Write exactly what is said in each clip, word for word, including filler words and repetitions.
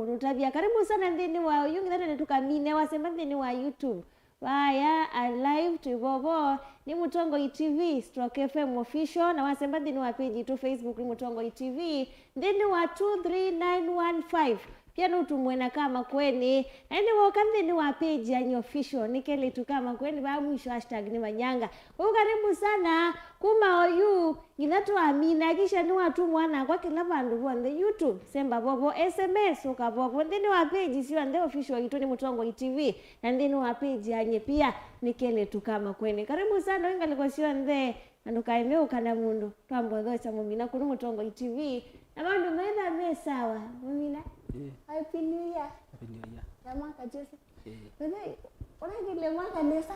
kũtũtavya. Karibu sana nthĩnĩ wa ũyu, nginya tene tũkamine. Wasemba nthĩnĩ wa YouTube, vaya alive twĩ vovo, nĩ Mũtongoi T V stroke F M official, na wasemba nthĩnĩ wa page itũ Facebook nĩ Mũtongoi T V, nthĩnĩ wa two three nine one five. Pia no ũtũmwe na Kama Kweni. Na ĩndĩ woka nthĩnĩ wa page ya Nyi Official, nĩ kelĩtu Kama Kweni, vaa mwisho hashtag nĩ Manyanga. Kwa hiyo karibu sana, kuma oyu, nginya twamina, kisha nĩwatũmwa nakwa kĩla vandũ vonthe, YouTube, semba vovo, S M S, ũka vovo, nthĩnĩ wa page syonthe official itũ nĩ Mũtongoi T V, na nthĩnĩ wa page ya Nyi pia, nĩ kelĩtu Kama Kweni. Karibu sana, ĩ ngalĩko syonthe. Na ndũkaeme ũkana mũndũ, twamba ũthokya Mũmina kũnĩ Mũtongoi T V. Na maũndũ metha me sawa, Mũmina. Ĩĩ. Happy New Year. Happy New Year. Ya mwaka Jose. Ĩĩ. Bebe, ũnakĩlile mwaka nesa?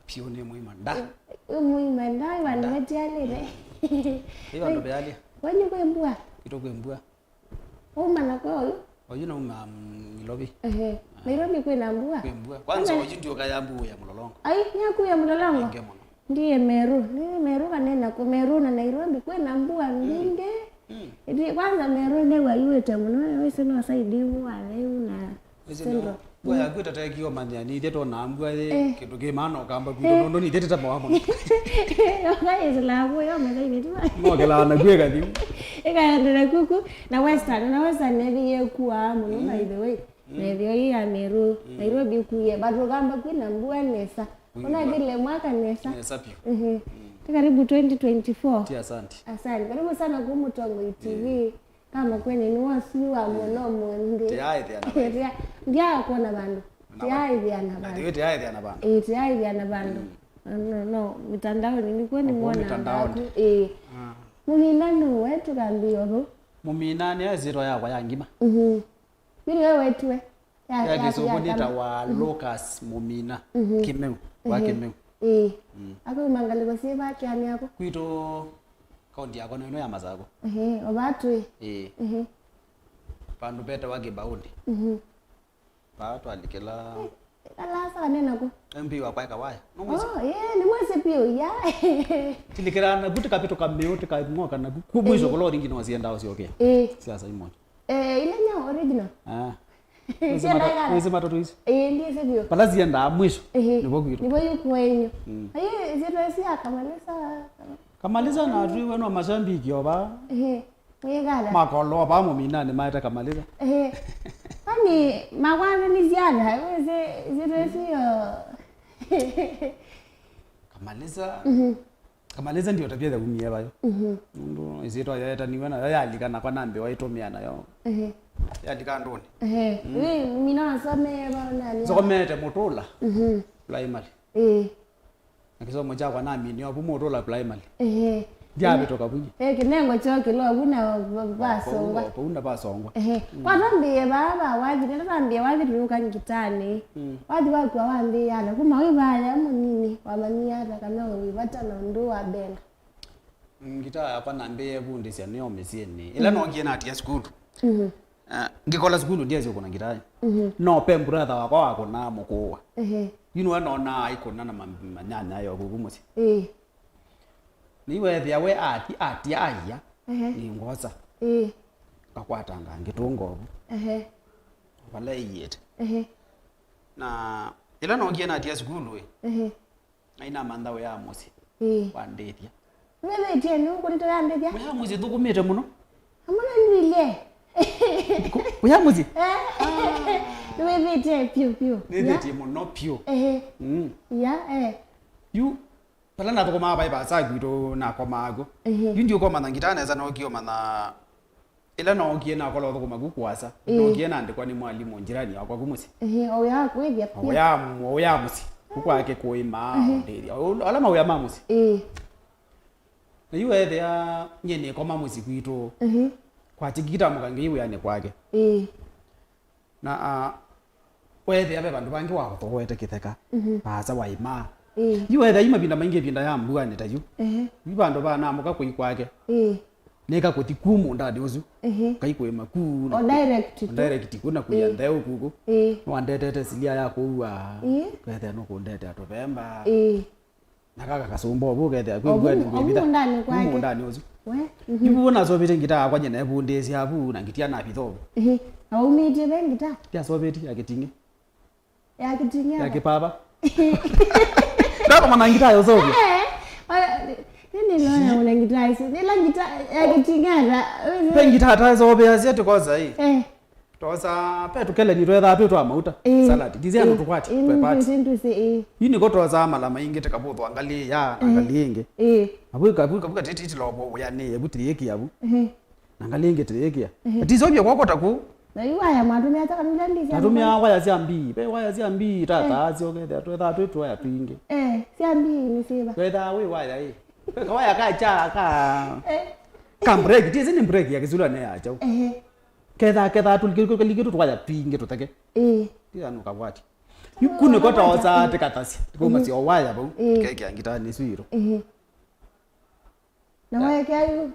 Piũ nĩ mũima nda. Ĩ, ĩ mũima nda, ĩ vandũ vetialĩle. Ĩ vandũ vealya. Wenyu kwĩ mbua? Itũ kwĩ mbua. Wauma na kwa oyu? Oyu nauma, mm, Nairobi. Ehe. Nairobi kwĩ na mbua? Kwĩ mbua. Kwanza oyu ndioka ya mbua ya Mlolongo. Ai, nyaku ya Mlolongo? Inge mũno. Ndiye Meru. Ni Meru kanena ku Meru na Nairobi kwĩ na mbua mbingĩ. Mm. Ĩndĩ kwanza Meru nĩ wayuĩte mũno, wĩsĩ no side ĩmwe wa Thaiu na Central. Mbua yaku ĩtatekio manya, nĩ ithe tona mbua yĩ, eh, kĩndũ kĩ maana ũkamba kwitũ, eh, nũndũ nĩ ithe tĩtamawa mũno. Yoka ĩsĩla kuo, yo methaiwe tu. Mokela na kuo ĩkathi. Ĩkaendele kuku, na Western, na Western nĩthi yĩkuaa mũno, mm, by the way. Mm. Na ĩthĩo yĩ ya Meru, mm, Nairobi kuie, but ũkamba kwĩ na mbua nesa. Ũnakĩlile mwaka nesa. Nesa piũ. Mhm. Mm. Ti karibu twenty twenty-four. Ti asante. Asante. Karibu sana kwa Mũtongoi T V. Mm. Kama kwene nĩ wasu wa mũno mũndũ. Tĩaĩthĩa na vandũ. Tĩa-, ndiakwona vandũ. Tĩaĩthĩa na vandũ. Ndiaĩthĩa na vandũ. Ĩĩ, tĩaĩthĩa na vandũ. Mm. No, no, mitandaoni nĩkw'o nĩmwona mitandaoni. Ĩĩ. Ah. Mũmina nũwe tũkambĩĩa ũvũ. Mũmina nĩ ĩsyĩtwa yakwa ya ngima. Mhm. Yu nĩwe wetiwe. Ya, ya, ya kĩsũngũ nĩtawa Lucas Mũmina. Mhm. Kĩmeu, wa Kĩmeu. Ĩĩ. Mm. Akauma ngalĩko syĩ va kĩanĩ ako? Kwitũ kaunti yakwa nĩ ĩno ya Masakũ. Ehe, o vaa twĩ. Ĩĩ. Ehe. Vandũ vetawa Kĩbaũndĩ. Mhm. Vaa twalikĩla. Kalasa kanena ku? M P wakwa e Kawaya. No mwĩsĩ? Oh, yeah, nĩ mwĩsĩ piũ, ya. Tilikĩla naku tikapĩtũka mĩũ tikang'oka naku. Ku mwisho kũla ũringi no siendaa ũsyokea. Ĩĩ. Siasa imoja. Eh, ile nyau original. Ah. Siendaa kana? Wĩsĩ matoto isu? Eh, ndiĩsĩ vyũ. Pala siendaa mwisho. Ehe. Nĩvo kwitũ. Nĩvo yu kwenyu. Mm. Ayi, zitwa isi ya Kamalisa. Kamalisa na atwiwe no mashabiki ova. Ehe. Mwĩkala. Makolo ova Mũminanĩ maete Kamalisa. Ehe. Kwani makwanza ni ziada, wĩsĩ zitwa isi yo. Kamalisa. Mhm. Kamalisa ndio tabia ya umie vayo. Mhm. Nũndũ ĩsyĩtwa yaetaniwe nayo yalika nakwa nambĩwa ĩtũmĩa nayo. Ehe. Yalika andũnĩ. Ehe. Mm. Ĩ, mina wasomee vau nani? Nsomete Mũtũla. Mhm. Primary. Ĩĩ. Na kĩsomo kyakwa naminie ovu Mũtũla Primary. Ehe. Ndiavĩtũka vunye. Eh, kĩnengo kyokĩla ovu na va-, vasongwa. Vau na vasongwa. Ehe. Mm. Kwa twambĩĩe vaa va wathi, nĩla twambĩĩe wathi tũyũka ngitanĩ. Mm. Wathi wakua wambĩĩa na kuma wĩ vaya mũnini, wamanyie ata kana wĩ vata na ũndũ wa benda? Ngitaa yakwa nambĩĩe vundĩsya nĩyo mĩsyĩnĩ. Ĩla nookie natia sukulu. Mhm. Ah, ngĩkola sukulu ndiesĩ ũkũna ngitaa. Mhm. No pe brother wakwa wakũnaa mũkũũa. Ehe. Yu nĩwe nonaa aikũna na ma-, manyanya yo kũku mũsyĩ. Ĩĩ. Nĩwethĩa we ati-, atiaia, ehe, nĩngosa. Ĩĩ. Ngakwatanga ngĩtũnga ũvu. Ehe. Vala ĩiĩte. Ehe. Na ĩla nookie natia sukulu ĩ, ehe, nainamantha wĩa wa mũsyĩ. Ĩĩ. Wandĩthya. Nĩwĩthĩtie nĩ ũkũnĩte yandĩthya? Wĩa wa mũsyĩ thũkũmĩte mũno. Amũna nĩwĩlye. Kũ-, wĩa wa mũsyĩ? Eh. Ah. Nĩwĩthĩtie piũ piũ. Nĩthĩtie mũno piũ. Ehe. Mm. Ya, eh. Yu, pala nathũkũmaa vai vasa kwitũ nakomaa kw'o. Ehe. Yu ndiũkomanya ngitaa nesa, nookie ũmanya ĩla nookie nakola ũthũkũma ku kũasa, ĩĩ, nookie naandĩkwa nĩ mwalimũ njirani wakwa ku mũsyĩ. Ehe, o wĩa wa kwĩthya pia. O wĩa, o wĩa mũsyĩ. Ku kwake kũĩma, ehe, ndĩthya. O, ala mawĩa ma mũsyĩ. Ĩĩ. Na yu weethĩa nyie nĩkoma mũsyĩ kwitũ. Ehe. Kwakya kĩtamũka ngei wĩanĩ kwake. Ĩĩ. Na, ah, weethĩa ve vandũ vangĩ wathooete kĩtheka, mhm, vaasa waĩmaa. Ĩĩ. Yu weethĩa yu mavinda maingĩ ĩvinda ya mbuanĩ ta yu. Ehe. Yu vandũ vanamũka kũi kwake. Ĩĩ. Nĩka kũthi ku mũũndanĩ ũsu. Ehe. Ngai kũĩma ku na o ku-, direct o tu. Direct ku na kũia, ĩĩ, ntheũ kuku. Ĩĩ. Nĩwandetete silia ya kũua. Ĩĩ. Weethĩa nũkũndetea tũvemba. Ĩĩ. Na kaka kasũmba ũvu ũkethĩa kwĩ ngũa nĩ ngwĩvitha. Mũũndanĩ kwake. Mũũndanĩ ũsu. We. Mhm. Yu vu nasovete ngitaa yakwa nyie naevundĩĩsya vu na ngitia navitha ũvu. Ehe. Na waumĩtie ve ngitaa? Ndiasovete ya kĩting'ĩ. Ya kĩting'ĩ ya ata? Kĩpapa. Ndakoma na ngitaa yosovya. Eh. Nĩnĩloya ũna ngitaa isu. Nĩla ngitaa ya kĩting'ĩ ata? Ve ngitaa ataesoveasya tũkosa ĩ. Eh. Twosaa, ve tũkeleni twethaa twĩ twa mauta, ĩĩ, salad. Ndisĩ andũ tũkwati, ĩĩ, twepati. Ĩĩ. Yu nĩko twosaa mala maingĩ tũkavũthwa ngalĩ ya, na ngalĩ ĩngĩ. Ĩĩ. Avu ĩka, avu ĩka, avu ĩka tĩtĩtĩla ũvo ũyanĩe, avu tĩyĩkĩa avu. Ehe. Na ngalĩ ĩngĩ tĩyĩkĩa. Ehe. Atisovya kwoko taku. Na yu waya mwatumĩa ta kanila ndisĩ. Natumĩa waya sya mbii, ve waya sya mbii, tata asyo kethĩa twethaa twĩ twaya twingĩ. Eh, sya mbii nĩ syĩva? Twethaa wĩ waya ĩ. Ve kawaya ka cha, ka, eh, ka break, tĩsĩ nĩ break ya kĩsula ne ya chau. Ehe. Ketha, ketha tũlikĩtũ twaya twingĩ tũteke. Ĩĩ. Tĩanũka vwati. Yu kunĩko taosaa tĩkathasya, tũkaumasya o waya vau, ĩĩ, tũkekĩa ngitanĩ isu itũ. Ĩĩ. Na weekea yu,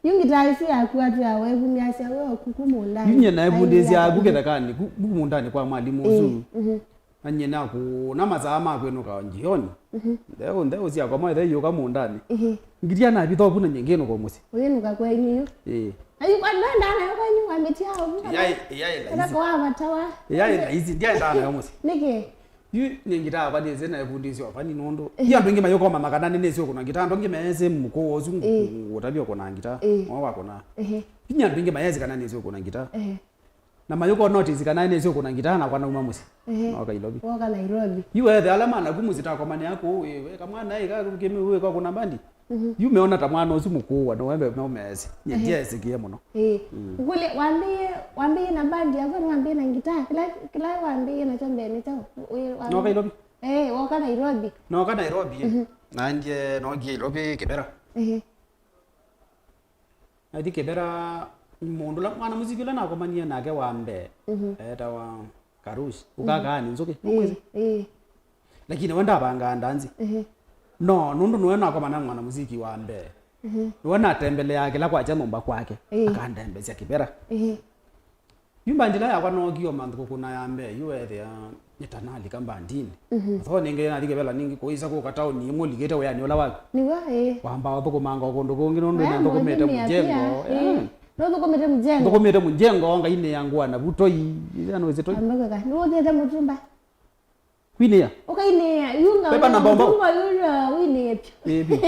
yu ngitaa isu yaku atĩa weevundĩasya we oku ku mũũndanĩ? Yu nyie naevundĩĩsya aku kĩthekanĩ, ku, ku mũũndanĩ kwa mwalimũ ũsu. Ĩĩ, mhm. Na nyie nakũna masaa ma kwĩnũka njioni. Mhm. Ndeũ, ndeũ syakwa maithe iũka mũũndanĩ. Ehe. Ngitia navitha ũvu na nyie ngĩnũka mũsyĩ. Ũyĩnũka kwenyu yu? Ĩĩ. Na yu kwa ndoendaa nayo kwenyu wambĩtia ũvu? Ĩyaĩ, ĩyaĩ laisi. Ata kwa vatawa? Ĩyaĩ laisi, ndiaendaa nayo mũsyĩ. Nĩkĩ? Yu nĩ ngitaa vanĩsĩ na ĩvundĩsyo vani nũndũ. Ehe. Yu andũ aingĩ mayũkoma makana nĩnĩsĩ ũkũna ngitaa, andũ aingĩ meesĩ mũkũũ ũsu. Ĩĩ. Ũtavya ũkũna ngitaa. Ĩĩ. Mwa wakũna. Ehe. Yu nĩ andũ aingĩ mayeesĩ kana nĩsĩ ũkũna ngitaa. Ehe. Na mayũka notice kana nĩsĩ ũkũna ngitaa nakwa nauma mũsyĩ. Ehe. Nooka Nairobi. Woka Nairobi. Yu weethĩa ala manaku mũsyĩ takomanĩa kũu, ĩ, we kamwana ĩ, ka kĩmĩu ĩ, kakũna mbandi. Mhm. Yu meona ta mwana ũsu mũkũũ, no wembe, no meesĩ. Nyie, ehe, ndyeesĩkĩe mũno. Ĩĩ. Mm. Ngũlye, wambĩĩe, wambĩĩe na mbandi yaku, nĩ wambĩĩe na ngitaa? Kĩla, kĩla wambĩĩe nakyo mbee nĩ kyaũ? Wĩ, wambĩĩe. Nooka Nairobi? Ĩĩ, woka Nairobi. Nooka Nairobi, ĩ. Mhm. Naendie, nookie Nairobi Kĩbera. Ehe. Nathi Kĩbera, mũndũ ũla, mwana mũsiki ũla nakomanie nake wa mbee, mhm, eetawa Karush. Mhm. Ũkakaa nĩ nzũkĩ, ĩĩ, ũmwĩsĩ? Ĩĩ. Lakini we ndavangaa ndanzi. Ehe. No, nũndũ nĩwe nakomana na mwana mũsiki wa mbee. Ehe. Nĩwe natembeleaa kĩla kwakya nyũmba kwake, ĩĩ, akandembesya Kĩbera. Ehe. Yu mbandi ĩla yakwa nookie o manthĩ kũkũna ya mbee, yu weethĩa nĩ ta nalika mbandinĩ. Mhm. Though nĩngĩ nathi Kĩbera nĩngĩ kũĩsa kũka taoni ĩmwe ũlikĩte wĩanĩ ũla waku. Nĩw'o, ĩĩ. Wambaa ũthũkũmanga o kũndũ kũngĩ nũndũ nĩthũkũmĩte mũjengo. Ĩĩ. Nũthũkũmĩte mũjengo? Nthũkũmĩte mũjengo, ngainĩĩa ngũa navu toi. Ĩla nũĩsĩ toi. Ambĩkĩka. Nĩwũthĩte mũtumba? Kwinĩa? Ũkainĩa, yunga. Pepa na mbombo. Yunga, yunga, winĩe vyũ. Ĩĩ, vyũ.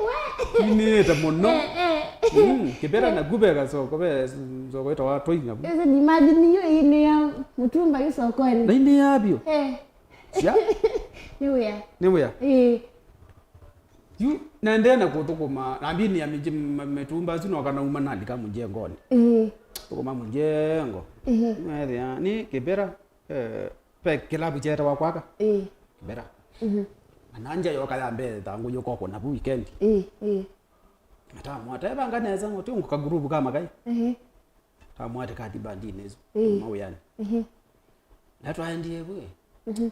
We. Inĩĩte mũno. Eh, eh. Mm, Kĩbera naku ve kasoko, ve soko ĩtawa Toinya. Ĩsĩ ndimagine yu inĩa mũtumba yu sokonĩ. Na inĩa vyũ. Eh. Sia? Nĩ wĩa. Nĩ wĩa. Ĩĩ. Yu, naendee na kũthũkũma, nambinĩa mĩtumba asu noka nauma nalika mũjengonĩ. Ĩĩ. Thũkũma mũjengo. Ĩĩ. Nethĩa, nĩ Kĩbera. Eh, ve kĩlavu kyeetawa Kwaka. Ĩĩ. Kĩbera. Mhm. Na nanja yoka ya mbee thangũ yũka ũkũna vu weekend. Ĩĩ, ĩĩ. Na tamwata, evanga nesa, ũti ũngũ ka group ka makai. Ĩĩ. Tamwata kathi bandinĩ ĩsu. Ĩĩ. Kuma wĩanĩ. Ĩĩ. Na twaendie vu, ĩ. Mhm.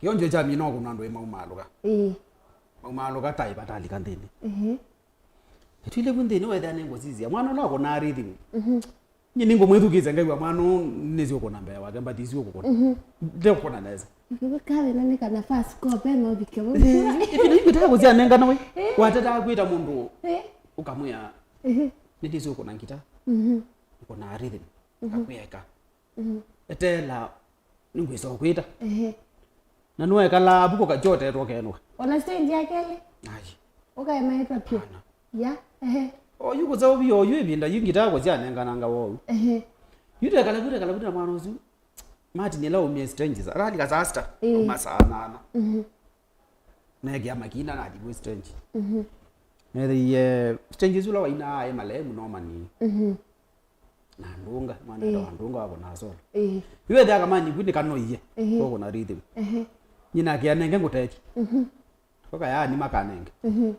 Kĩonjo kya mina ũkũna andũ ĩ maumaalũka. Ĩĩ. Maumaalũka tai vatalika nthĩnĩ. Ĩĩ. Nĩtwile vu nthĩnĩ wethĩa nĩngũsisya. Mwana ũla ũkũnaa rhythm. Mhm. Nyie nĩngũmwĩthukĩĩsya ngaigua mwana ũũ nĩsĩ ũkũna mbee wake, but isi ũkũkũna. Mhm. Ndekũkũna nesa. Ĩkĩvĩ kathĩna nĩ kana first call pe no vike vau. Ĩkĩna ingĩ tata kũsyanengana we. Eh. Watetaa kwĩta mũndũ. Eh. Ũkamwĩa. Ehe. Nĩndĩsĩ ũkũna ngita. Mhm. Ũkũna rhythm. Mhm. Akwĩeka. Mhm. Eteela nĩngwĩsa ũkwĩta. Ehe. Na nĩwekalaa vu kũkakyotetwa ũkenũka. Ona stage ya kelĩ? Ai. Ũkaemaĩtwa pyũ. Hapana. Ya, ehe. Oyu kũseũvia oyu ĩvinda yu ngita kũsyanengananga wou. Ehe. Yu twekala vu, twekala vu na mwana ũsu. Martin ĩla umie stage, aralika saa sita, ĩĩ, uma saa nana. Mhm. Neekĩa makina nathi vu stage. Mhm. Neethĩie stage ĩsu ũla wainaa aĩ malemu no manini. Mhm. Na Ndũnga, mwana, ĩĩ, wa Ndũnga wakũnaa solo. Ĩĩ. Yu ethĩa kamani vu nĩkanoie. Ĩĩ. Kokũna rhythm. Ehe. Nyina akĩa nenge ngũtethye. Mhm. Koka yaani makanenge. Mhm.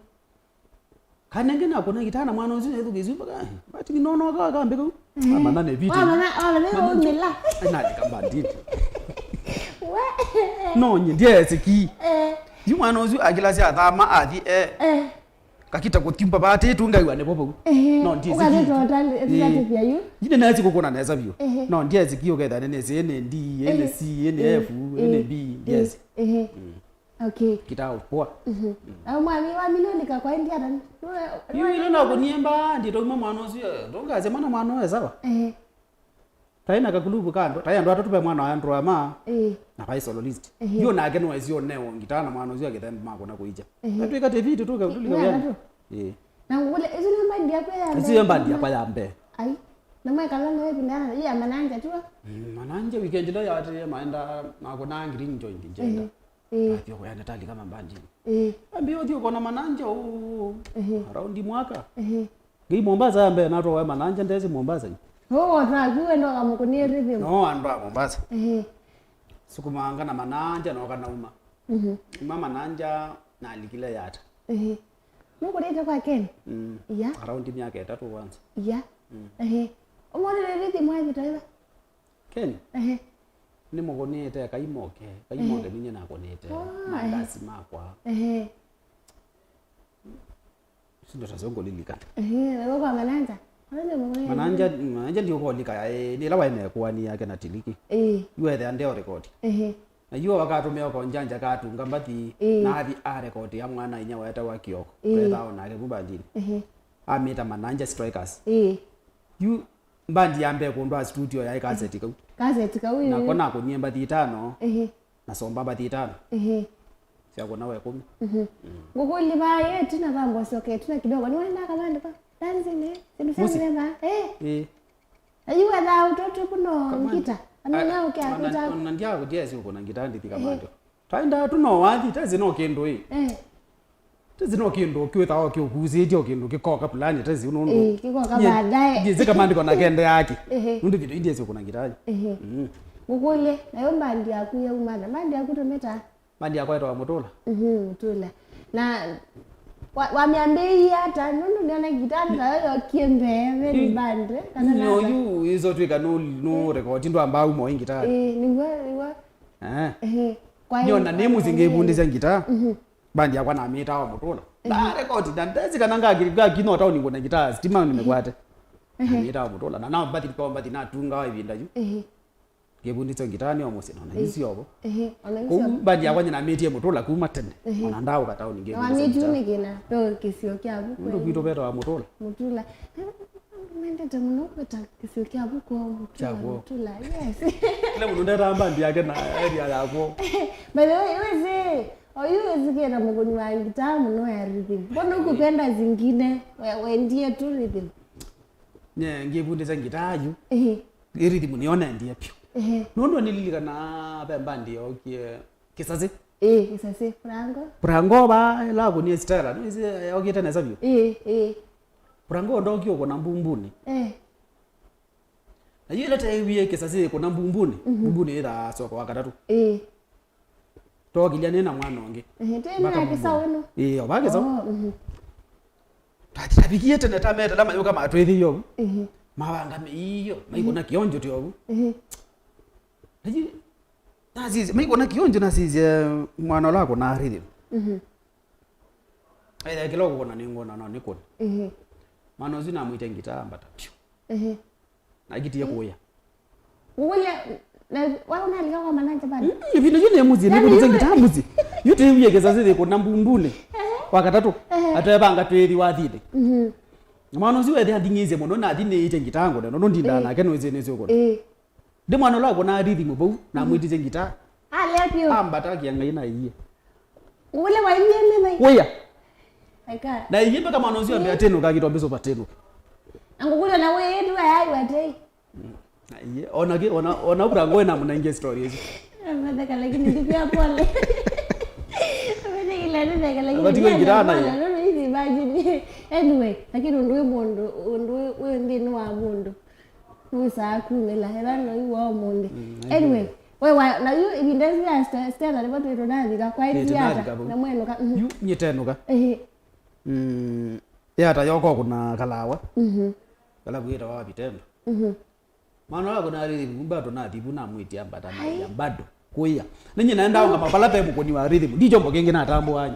Kanenge nakũna gitana mwana ũsu nethukĩĩsye mpaka, eh, but ninonoka akambĩka u. Mhm. Amana ne viti. Wamana, wamana, wamana. Ai, nalika bandini. We. No, nye ndiesiki. Eh. Yu mwana ũsu akilasya athama athi, eh. Eh. Kakita kũthimba vaa tĩtũ ngaiwa nĩvo vau. Ehe. No ndiĩsĩ ũkathĩtwa ki- ũtali- Ĩĩ. Ũtatĩthya yu. Ĩndĩ nĩnesi kũkũna nesa vyũ. Ehe. No ndiĩsĩ ki ũkethĩa nĩ nĩsĩ, nĩ D, nĩ C, nĩ F, nĩ B, ndiĩsĩ. Ehe. Okay. Kĩtaa ũpoa. Mhm. Na mwami wa mino nĩkakwaendea ata? Yu ĩla nakũnie mbandi twauma mwana ũsu, eh, ndũngasya mana mwana ũyũ e sawa. Ehe. Taĩ na kakuluvu ka andũ, taĩ andũ atatũ, ve mwana wa andũ ama, ĩĩ, na vai soloist. Ehe. Yu nake nĩwaisye ũneo ngitaa na mwana ũsu akĩthemba makũna kũikya. Ehe. Atwĩka tĩvitũ tũke tũlika wĩana. Ĩĩ. Na ngũkũlya, ĩsu nĩ mbandi yakwa ya mbee? Ĩsu yo mbandi yakwa ya mbee. Ai. Na mwekala nayo ĩvinda ya, ya mananja tu? Mm, mananja weekend ĩla yaatĩĩe maenda makũnaa ngiringi joint njenda. Ehe. Ĩĩ. Athiĩ kũya Natali kama mbandi. Ĩĩ. Ambia ũthiĩ ũkona mananja ũũ. Ehe. Around mwaka. Ehe. Ngai Mombasa ya mbee natwawa mananja ndesi Mombasa. Ũũ wataku wendo kamũkũnie rhythm. No andũ a Mombasa. Ehe. Sukumanga na mananja no kanauma. Mhm. Uma mananja nalikile Yata. Ehe. Nũkũlĩte kwa Ken? Mm. Iya. Around myaka ĩtatũ kwanza. Iya. Mm. Ehe. Ũmũthĩ rĩrĩ thĩ mwathi toiva? Ken? Ehe. Nĩmũkũnĩte kaimoke, kaimoke. Ehe. Ninye nakũnĩte. Ah, ehe. Mandasi makwa. Ehe. Sindo ta zongo lilikana. Ehe, wewe kwa mananja? Mananja, mananja ndio kwa lika, eh, nila waine kuani yake na Tiliki. Eh. Yu ethe andeo record. Ehe. Na yu wakatũmĩa ũkonjanja katunga mbathi, ĩĩ, nathi arekoti ya mwana inya wetawa Kioko. Ĩĩ. Twethaa o nake vu bandini. Ehe. Amĩta Mananja Strikers. Ĩĩ. Yu mbandi ya mbee kũndwa studio yaĩ kaseti kau. Kaseti kau, ĩĩ. Nako nakũnie mbathi itano, ehe, nasomba mbathi itano. Ehe. Sya kũna wa ĩkũmi. Mhm. Mm. Ngũkũlye vaa ĩtina va mbosoke, ĩtina kidogo. Nĩwenda kavandũ ka dancing, eh? Sindu sya mũthemba. Eh. Ĩĩ. Ayu wethaa ũtoto kuno ngita. Amina uke akuta. Na ndia kutia si uko na ngita ndithi kamando. Tainda tu no wathi tezi no kindu i. Eh. Tezi no kindu kiweta o kiukuzitie o kindu kikoka plan tezi uno. Eh, kikoka baadaye. Ndizi kamandi kona kende yake. Ehe. Nundu kitu ndiye si uko na ngita. Ehe. Mm. Ngũkũlye, nayo mbandi yaku yauma na mbandi yaku tumita? Mbandi yakwa ĩtawa Mũtũla. Mhm, Mũtũla. Na wa- wamĩambĩĩie ata? Nũndũ nĩona ngita tayo yokie mbee, ve ni band, eh, kana nata? Yu iso twĩka nũ nũ record ndwambaa uma oi ngita. Eh, nĩw'o, nĩw'o. Eh. Ehe. Kwa hiyo, nĩona nĩ mũsyĩ ngĩvundĩsya ngita. Mhm. Mbandi yakwa namĩtaa o Mũtũla. Ehe. Na record na ndesi kana ngaki- ngakinya o taoni ngona ngita stima nĩmekwate. Ehe. Namĩtaa o Mũtũla. Na nao mbathi kwa mbathi natunga wa ivinda yu. Ehe. Ngĩvundĩsya ngitaa nĩ o mũsyĩ, na ona yu syovo. Ehe, ona yu syovo. Kũu mbandi yakwa nyinamĩtie Mũtũla kuma tene. Ehe. Ona ndaũka taoni ngĩvundĩsya ngitaa. Na wamĩtie nĩkĩ na ve kĩsio kyaku? Nũndũ kwitũ vetawa Mũtũla. Mũtũla. Mendete mũno kwĩta kĩsio kyaku kwoo Mũtũla. Kyaku. Mũtũla, yes. Kĩla mũndũ ndetaa mbandi yake na area yaku. By the way, wĩsĩ, oyu wĩsĩ kĩta mũkũni wa ngitaa mũno ya rhythm. Mbona ukupenda zingine? We- Wendie tu rhythm. Nye ngĩvundĩsya ngitaa yu. Ehe. Ĩ rhythm nĩyo nendie vyũ. Ehe. Nũndũ nĩlilikanaa ve mbandi yookie Kĩsasĩ. Ĩĩ, Kĩsasĩ, Franco. Franco va ĩla akũnie Stella, nĩwĩsĩ yokĩte nesa vyũ. Ĩĩ, ĩĩ. Franco ndokie ũkũna mbumbunĩ. Eh. Na yu ĩla teewie Kĩsasĩ ĩkũna mbumbunĩ, mhm, mbumbunĩ yĩthaa soko wa katatũ. Ĩĩ. Twokilya nĩ na mwana ũngĩ. Ehe, tena mpaka ya Kĩsaũ ĩno? Ĩĩ, o va Kĩsaũ. Oh, mhm. Twathi tavikie tene ta metala mayũka matwĩthĩie ũu. Ehe. Mavanga mĩio, maikũna kĩonjo tĩ ũu. Ehe. Ayi, nasisye, maikũna kĩonjo nasisye mwana ũla akũnaa rhythm. Mhm. Aitha kĩla ũkũkũna nĩ ngũna no nĩ kũna. Ehe. Mwana ũsu namwĩte ngitaa mbata piũ. Ehe. Nakitie kũya. Ngũkũlya, na wala unalika kwa manager bado? Mm, ĩvinda yu nĩ mũsyĩ, nĩ kũtũsa ngitaa mũsyĩ. Yu tĩwie Kĩsasĩ thĩ kũna mbumbunĩ. Ehe. Wa katatũ, ehe, atevanga twĩthi wathĩte. Mhm. Na mwana ũsu wethe athing'ĩsye mũno, na athi nĩĩte ngitaa ngũne, nũndũ ndindaa nake nũĩsĩ nĩsĩ ũkũna. Ĩĩ. Ndi mwana ũla akũnaa rhythm vau, namwĩtisye ngitaa. Alea piũ. Ambata akĩa Ngai na iye. Ngũkũlya waimie mĩthai? Wĩa. Eka. Na iye mpaka mwana ũsu ambĩa, "Tĩnũka, kĩtombi sopa, tĩnũka." Na ngũkũlya na wĩĩ tu ayaiwa tei. Na iye, ona ki- ona ona Franco ena mnenge story hizi. Ametheka lakini ndipia pole. Ametheka lakini ndipia pole. Ndio hizi imagine. Anyway, lakini ũndũ wĩ mũndũ, ũndũ wĩ nthĩnĩ wa mũndũ. Nĩwĩsaa kumĩla, ethwa no yu wa ũmũnthĩ. Mm, anyway, we wa- na yu ĩvinda ĩsu ya Ste- Stella nĩvo twĩ tũnathika, kwaĩlĩte ata na mwenũka? Mhm. Yu nyie tenũka. Ehe. Mm, yata yoko kuna kalawa. Mhm. Kalawa yetawa Vitendo. Mhm. Mwana wako na rhythm, bado na thibu na mwiti ambata na ya bado. Kuya. Ninyi naenda ngama pala pe mukoni wa rhythm. Ndi chombo kingi na tambo wanyu.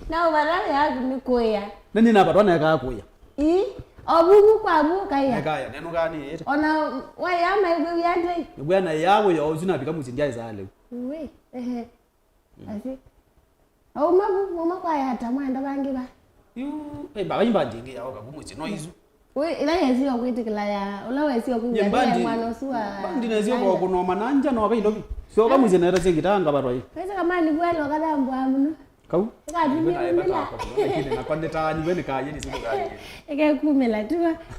Na ũvata yaku nĩ kũĩa. Na nĩ navatwa nekaa kũĩa. Ii, o vuvu kwa vuvu kaĩa. Nekaya, nenũkaa nĩĩte. Ona waya maikwĩw'a ndei. Nĩkwĩa na ya wĩa ũsu navika mũsyĩ ndyaĩsaa lĩu. Wĩ, ehe. Asi. Auma vu, muma kwa yata, mwaenda vangi va? Yu, eh, mba, imba ndingi ya oka kumwisi, no isu. We, ila yesi okwitikila ya, ula wesi okuya, nyimba ndi, mwana usu wa. Mba ndi nesi kwa kunoma na nja no kaindo. Sio kamwisi na eta singitanga batwa hii. Pesa kama ni bwana wakathambwa muno. Kau? Eka tumia mila. Lakini na kwandeta ni bene ka yeni siku gani. Eke kumela tu.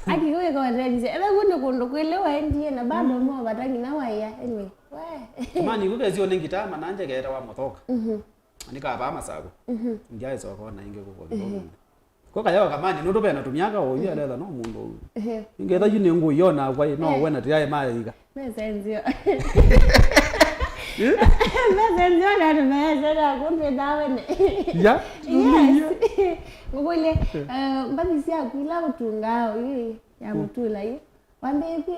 Aki we kwa tatizo. Ebe kundu kundu kwele waendie na bado mo batangi na waya. Anyway. We. Mani, kũkesio nĩ ngitaa mananja keetawa Mũthoka. Mhm. Nĩkavaa Masakũ. Mhm. Ndyaĩsoka ona ĩngĩ kũko. Mhm. Kĩvonĩ. Ko kayawa kamani, nũndũ vena tũmyaka ũyu aletha no mũndũ ũyu. Ehe. Ngetha yu nĩ ngũi yona kwa no. Eh. Wena tĩyaĩ maĩka. Mesenzio. Eh? Mesenzio na tũmesera kũndũ ĩtawene. Ya? Yes. Ngũkũlye, eh, mbathi syaku ila ũtungaa ũyu ya mũtũla yu. Wambĩĩe kwĩ,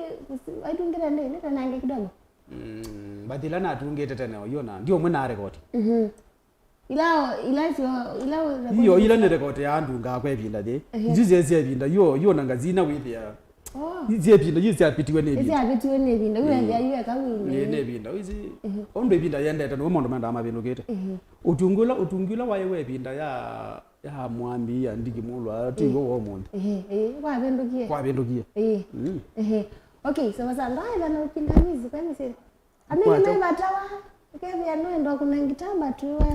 waitungĩte ndĩ, nĩtanange kidogo. Mm, mbathi ila natungĩte tene, oyu na, ndi ũmwe na rekodi. Mhm. Ila, ila sio, ila we-, iyo, ila nĩ rekodi ya andungaa kwa ĩvinda yĩ. Ehe. Isu syesia ĩvinda, yo, yo na ngazina wĩthĩa. Oh. Isu ĩvinda, isu syapitiwe nĩ ĩvinda. Isu syapitiwe nĩ ĩvinda, wĩthĩa yu eka wĩnĩ. Nĩ, nĩ ĩvinda, isu, ehe, ũndũ ĩvinda yendete, nĩw'o maũndũ mendaa mavĩndũkĩte. Ehe. Ũtungi ũla, ũtungi ũla waĩ wa ĩvinda ya ya mwambĩĩa ndiki mũlwa, ti w'o wa ũmũnthĩ. Ehe, ehe, kwavĩndũkie. Kwavĩndũkie. Ehe. Mm. Ehe. Okay, so sasa ndaetha na ũpingamizi kwa mĩsyĩ. Amini kwata. Mevatawa, kethĩa nũenda kũna ngita mbatũwa.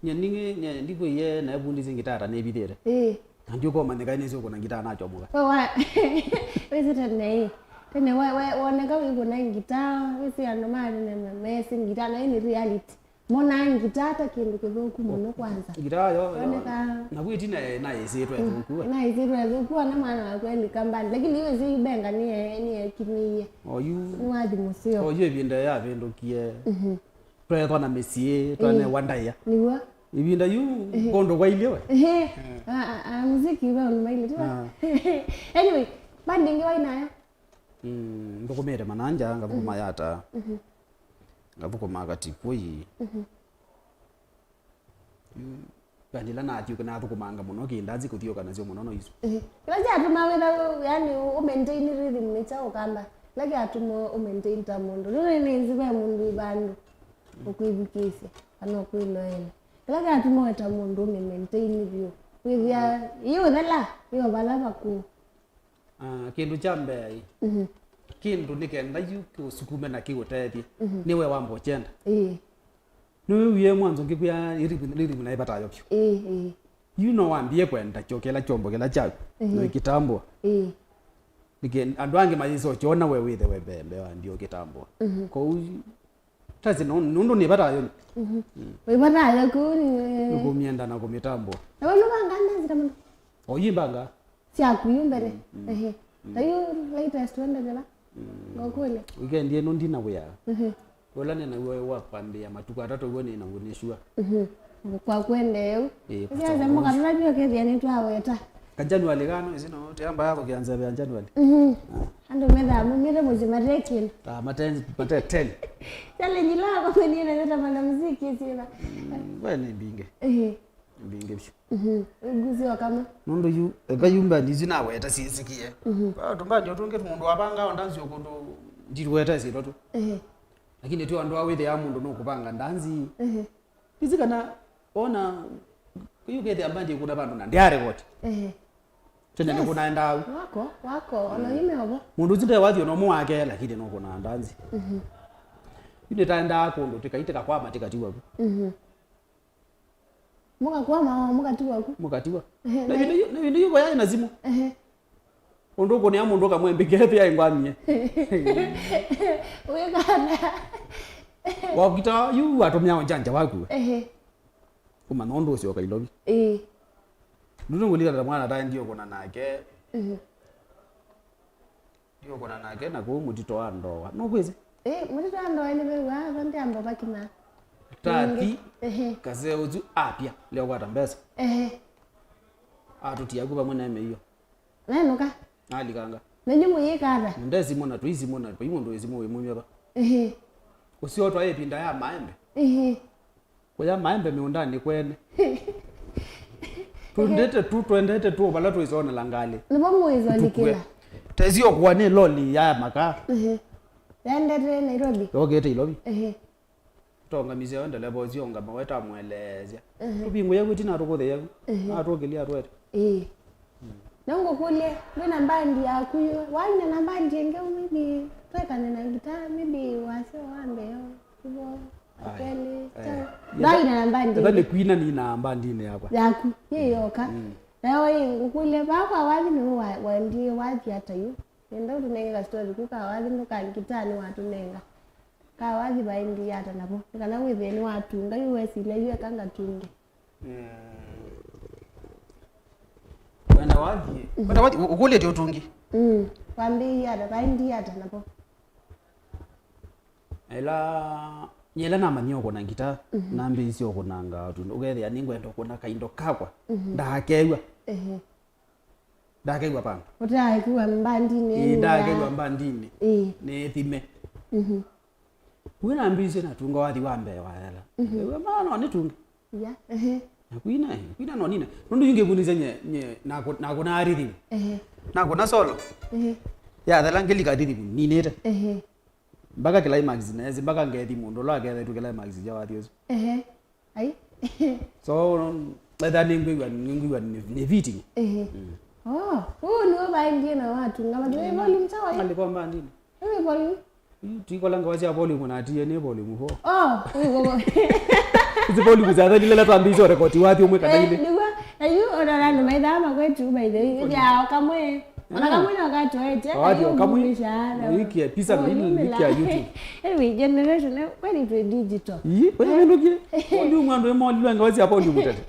Nye ningi, nye ndikwĩie na evundi zi ngita ta nĩvithĩte. Eh. Na ndiũkomanyĩka nĩ sio kũna ngita nachomoka. Kwa, kwa. Wĩsĩ tene, eh. Tene we, we, woneka wĩ kũna ngita, wĩsĩ andũ ma tene me-, mesi ngita, na hii ni reality. Monaa ngita ta kĩndũ kĩthũku mũno kwanza. Ngita yo, yo. Oneka. Na kwĩ ĩtina naĩsĩtwe ĩthũku, we. Naĩsĩtwe ĩthũku, ona mwana waku elika mbani. Lakini iwe si ibenga niye, niye kimĩie. Oyu. Nĩwathi mũseo. Oyu ĩvinda yavĩndũkie. Mhm. Twethwa na mĩsyĩ, twanewa ndaĩa. Nĩw'o. Ĩvinda yu, ehe, kũndũ kwailyĩ we. Ehe. Eh. A, a, a, muziki we ũnũmaile tu. Ah. Anyway, bandi ĩngĩ waĩ nayo? Mm, nthũkũmĩte mananja, ngathũkũma, mhm, yata. Mhm. Ngathũkũma katikũi. Mhm. Mm, vandĩla nathiũka nathũkũmanga mũno, kĩndanzi kũthiũka nasyo mũno no isu. Ehe. Kĩla kyatuma wĩtha, yani, ũ-, ũmaintain rhythm nĩ kyaũ kamba? Kĩla kyatuma ũmaintain ta mũndũ. Nũndũ nĩnĩsĩ ve mũndũ ĩ vandũ ũkwĩthukĩĩsya, kana ũkwĩloela. Kĩla kyatuma wĩ ta mũndũ ũmĩmaintain vyũ. Wĩthĩa, yĩ ũthela, yĩ o vala vakũũ. Ah, kĩndũ kya mbee, mhm, kĩndũ nĩ kenda yu kĩũsukume na kĩũtethye. Mhm. Nĩwe wamba ũkyenda. Ĩĩ. Nĩwĩwie mwanzo ngĩkwĩa rhythm, rhythm na ĩvatayo vyũ. Ĩĩ, ĩĩ. Yu no wambie kwenda kyo kĩla kyombo kĩla kyaku. Ĩĩ. No ĩkĩtambũa. Ĩĩ. Nĩkĩ andũ angĩ mayĩsa ũkyona we wĩthe we mbee, mbee wambie ũkĩtambũa. Mhm. Kwoou Tasi no, nũndũ nĩ vata yo. Mhm. Mm. Wĩ vata yo kũu nĩ. Nĩkũmyenda na kũmĩtambũa. Na we nũvangaa ndanzi ta mũndũ? O yu mbanga. Syaku yu mbere. Mm, mm. Ehe. Mm. Na yu latest wendete va? Mm. Ngokũlya. Weekend ĩno ndina wĩa. Mhm. Ũla nĩ naw'o wa kwambĩĩa matukũ atatũ w'o nĩ naw'o nĩ sure. Mhm. Kwa kwende eu. Ĩĩ, kwa syaze sababu mũka tũnavyo kethia nĩ twaweta. Ka January kano, ĩsĩ no, tiamba yako kĩanza ya January. Mhm. Ah. Andũ methaa mumĩte mũsyĩ mate kĩndũ. Ah, mate, mate ten. Challenge ila akomenie na yota mwana muziki sina. Mm, we nĩ mbingĩ. Ehe. Mbingĩ biũ. Mhm. Nguzi wa kama. Nũndũ yu, eka yu mbendi isu naweta siĩsĩkie. Mhm. Kwa tũmbendi ũtũngĩ mũndũ wavanga o ndanzi ũkũndũ ndiruweta ĩsĩtwa tu. Ehe. Lakini tu andũ awĩthĩa mũndũ nũkũvanga ndanzi. Ehe. Ĩsĩ kana ona yu kethĩa mbendi ĩkũna vandũ na ndyarekodi. Ehe. Tene nĩ kũnaendaa au. Wako, wako, ona ime ovo. Mũndũ ũsu ndewathi ona ũmwe wake, lakini no kũna ndanzi. Mhm. Yu nĩtaendaa kũndũ tĩkaitĩka kwama tĩkatiwa ku. Mhm. Mũkakwama, mũkatiwa ku. Mũkatiwa. Ehe, na ĩvinda yu, na ĩvinda yu voyaĩ na simũ. Ehe. Ũndũ ũkũnĩa mũndũ ũkamwembĩkĩa pia ĩngwamie. Wĩkana. Wakita yu atumia ũjanja waku. Ehe. Ũmanya ũndũ ũsyoka Ilovi. Ĩĩ. Nũndũ ngũlila ta mwana ta ndiũkũna nake. Mhm. Ndiũkũna nake na kũu mũtito wa ndoa. Nũkwĩsĩ? Ĩĩ, mũtito wa ndoa nĩ vĩu, aa, va ndĩamba vakina. Tathi, ehe, kaseo ũsu apya, leo kwata mbesa. Ehe. Atũtia ku vamwe na emeio. Nenũka. Alikanga. Nenyu mũyĩka ata? Ndesimona, tũisimona, vai mũndũ wĩsimũ wĩmumya va. Ehe. Ũseo twaĩ ĩvinda ya maembe. Ehe. Kũya maembe mĩũndanĩ kwene. Tũndĩte tu, twendete tu vala twĩsonela ngalĩ. Nĩvo mũĩsolikĩla. Tũkue. Tesi okũwa nĩ loli ya makaa. Ehe. Yaendete Nairobi? Yokĩte Ilovi. Ehe. Tongamisya yo ndeleva ũsu ongama we tamũeleesya. Ehe. Tũvingũya vu ĩtina tũkũthĩe vu. Ehe. Atũkĩlya atwete. Ĩĩ. Na ngũkũlye, ndwĩ na mbandi yaku yu? Waina na mbandi ĩngĩ maybe twekane na ngita, maybe wasya wa mbee, ivo, wa kelĩ, kyaũ? Ndaina na mbandi ĩngĩ. Etha nĩ kwina nina mbandinĩ yakwa. Yaku, yĩ yoka. Mm. Nayo ĩ, ngũkũlye, vaa kwa wathi nĩwe wa-, waendie wathi ata yu? Nenda ũtũnenge ka story ku ka wathi ndũka ngita nĩwatũnenga. Ka wathi vaendie ata navo? Nĩ kana wĩthĩe nĩwatunga, yu wesilya yu eka ngatunge. Mm. Wenda wathi, wenda wathi, ũ-, ũkũlĩtye ũtungi. Mm. Wambĩĩie ata, vaendie ata navo? Ĩla, ĩla namanyie ũkũna ngita, nambĩĩisye ũkũnanga ũtungi. Ũkethĩa nĩngwenda ũkũna kaindo kakwa. Ndakew'a. Ehe. Ndakew'a vandũ. Ũtaekĩwa mbandinĩ. Ĩĩ, ndakew'a mbandinĩ. Ĩĩ. Nĩthime. Mhm. Wĩ nambĩĩisye natunga wathi wa mbee wa yala. Mhm. Ewe maana nĩtunge. Ya, ehe. Na kwina, kwina no nina. Nũndũ yu ngĩvundĩsya nye, nye, nakũ-, nakũnaa rhythm. Ehe. Nakũna solo. Ehe. Yathela ngĩlika rhythm ninĩte. Ehe. Mpaka climax nesi, mpaka ngethi mũndũ ũla akethetwe climax ya wathi ũsu. Ehe. Ai. So, etha nĩngwĩw'a, nĩngwĩw'a nĩ, nĩ fitting. Ehe. Mm. Oh, ũũ nĩwe vaendie na watunga. But wĩ volume sawa, eh? Alikuwa mbandini. Wĩ volume? Yu, twikola ngawa sya volume na atie nĩ volume four. Oh, wĩ volume. Izi volume sya thani lela twambĩĩsye rekodi wathi ũmwe kana ilĩ. Eh, nĩguo, na yu, ona andũ maithaa makwetu, by the way, ya kamwe. Ona kamwe no katoete, ayo kamwe. Ũvumisha, na wiki ya pizza, oh, na ili wiki ya YouTube. Anyway, generation, eh, kweli twe digital. Ii, wewe ndukie. Volume andũ emolilwe ngawa sya volume tete.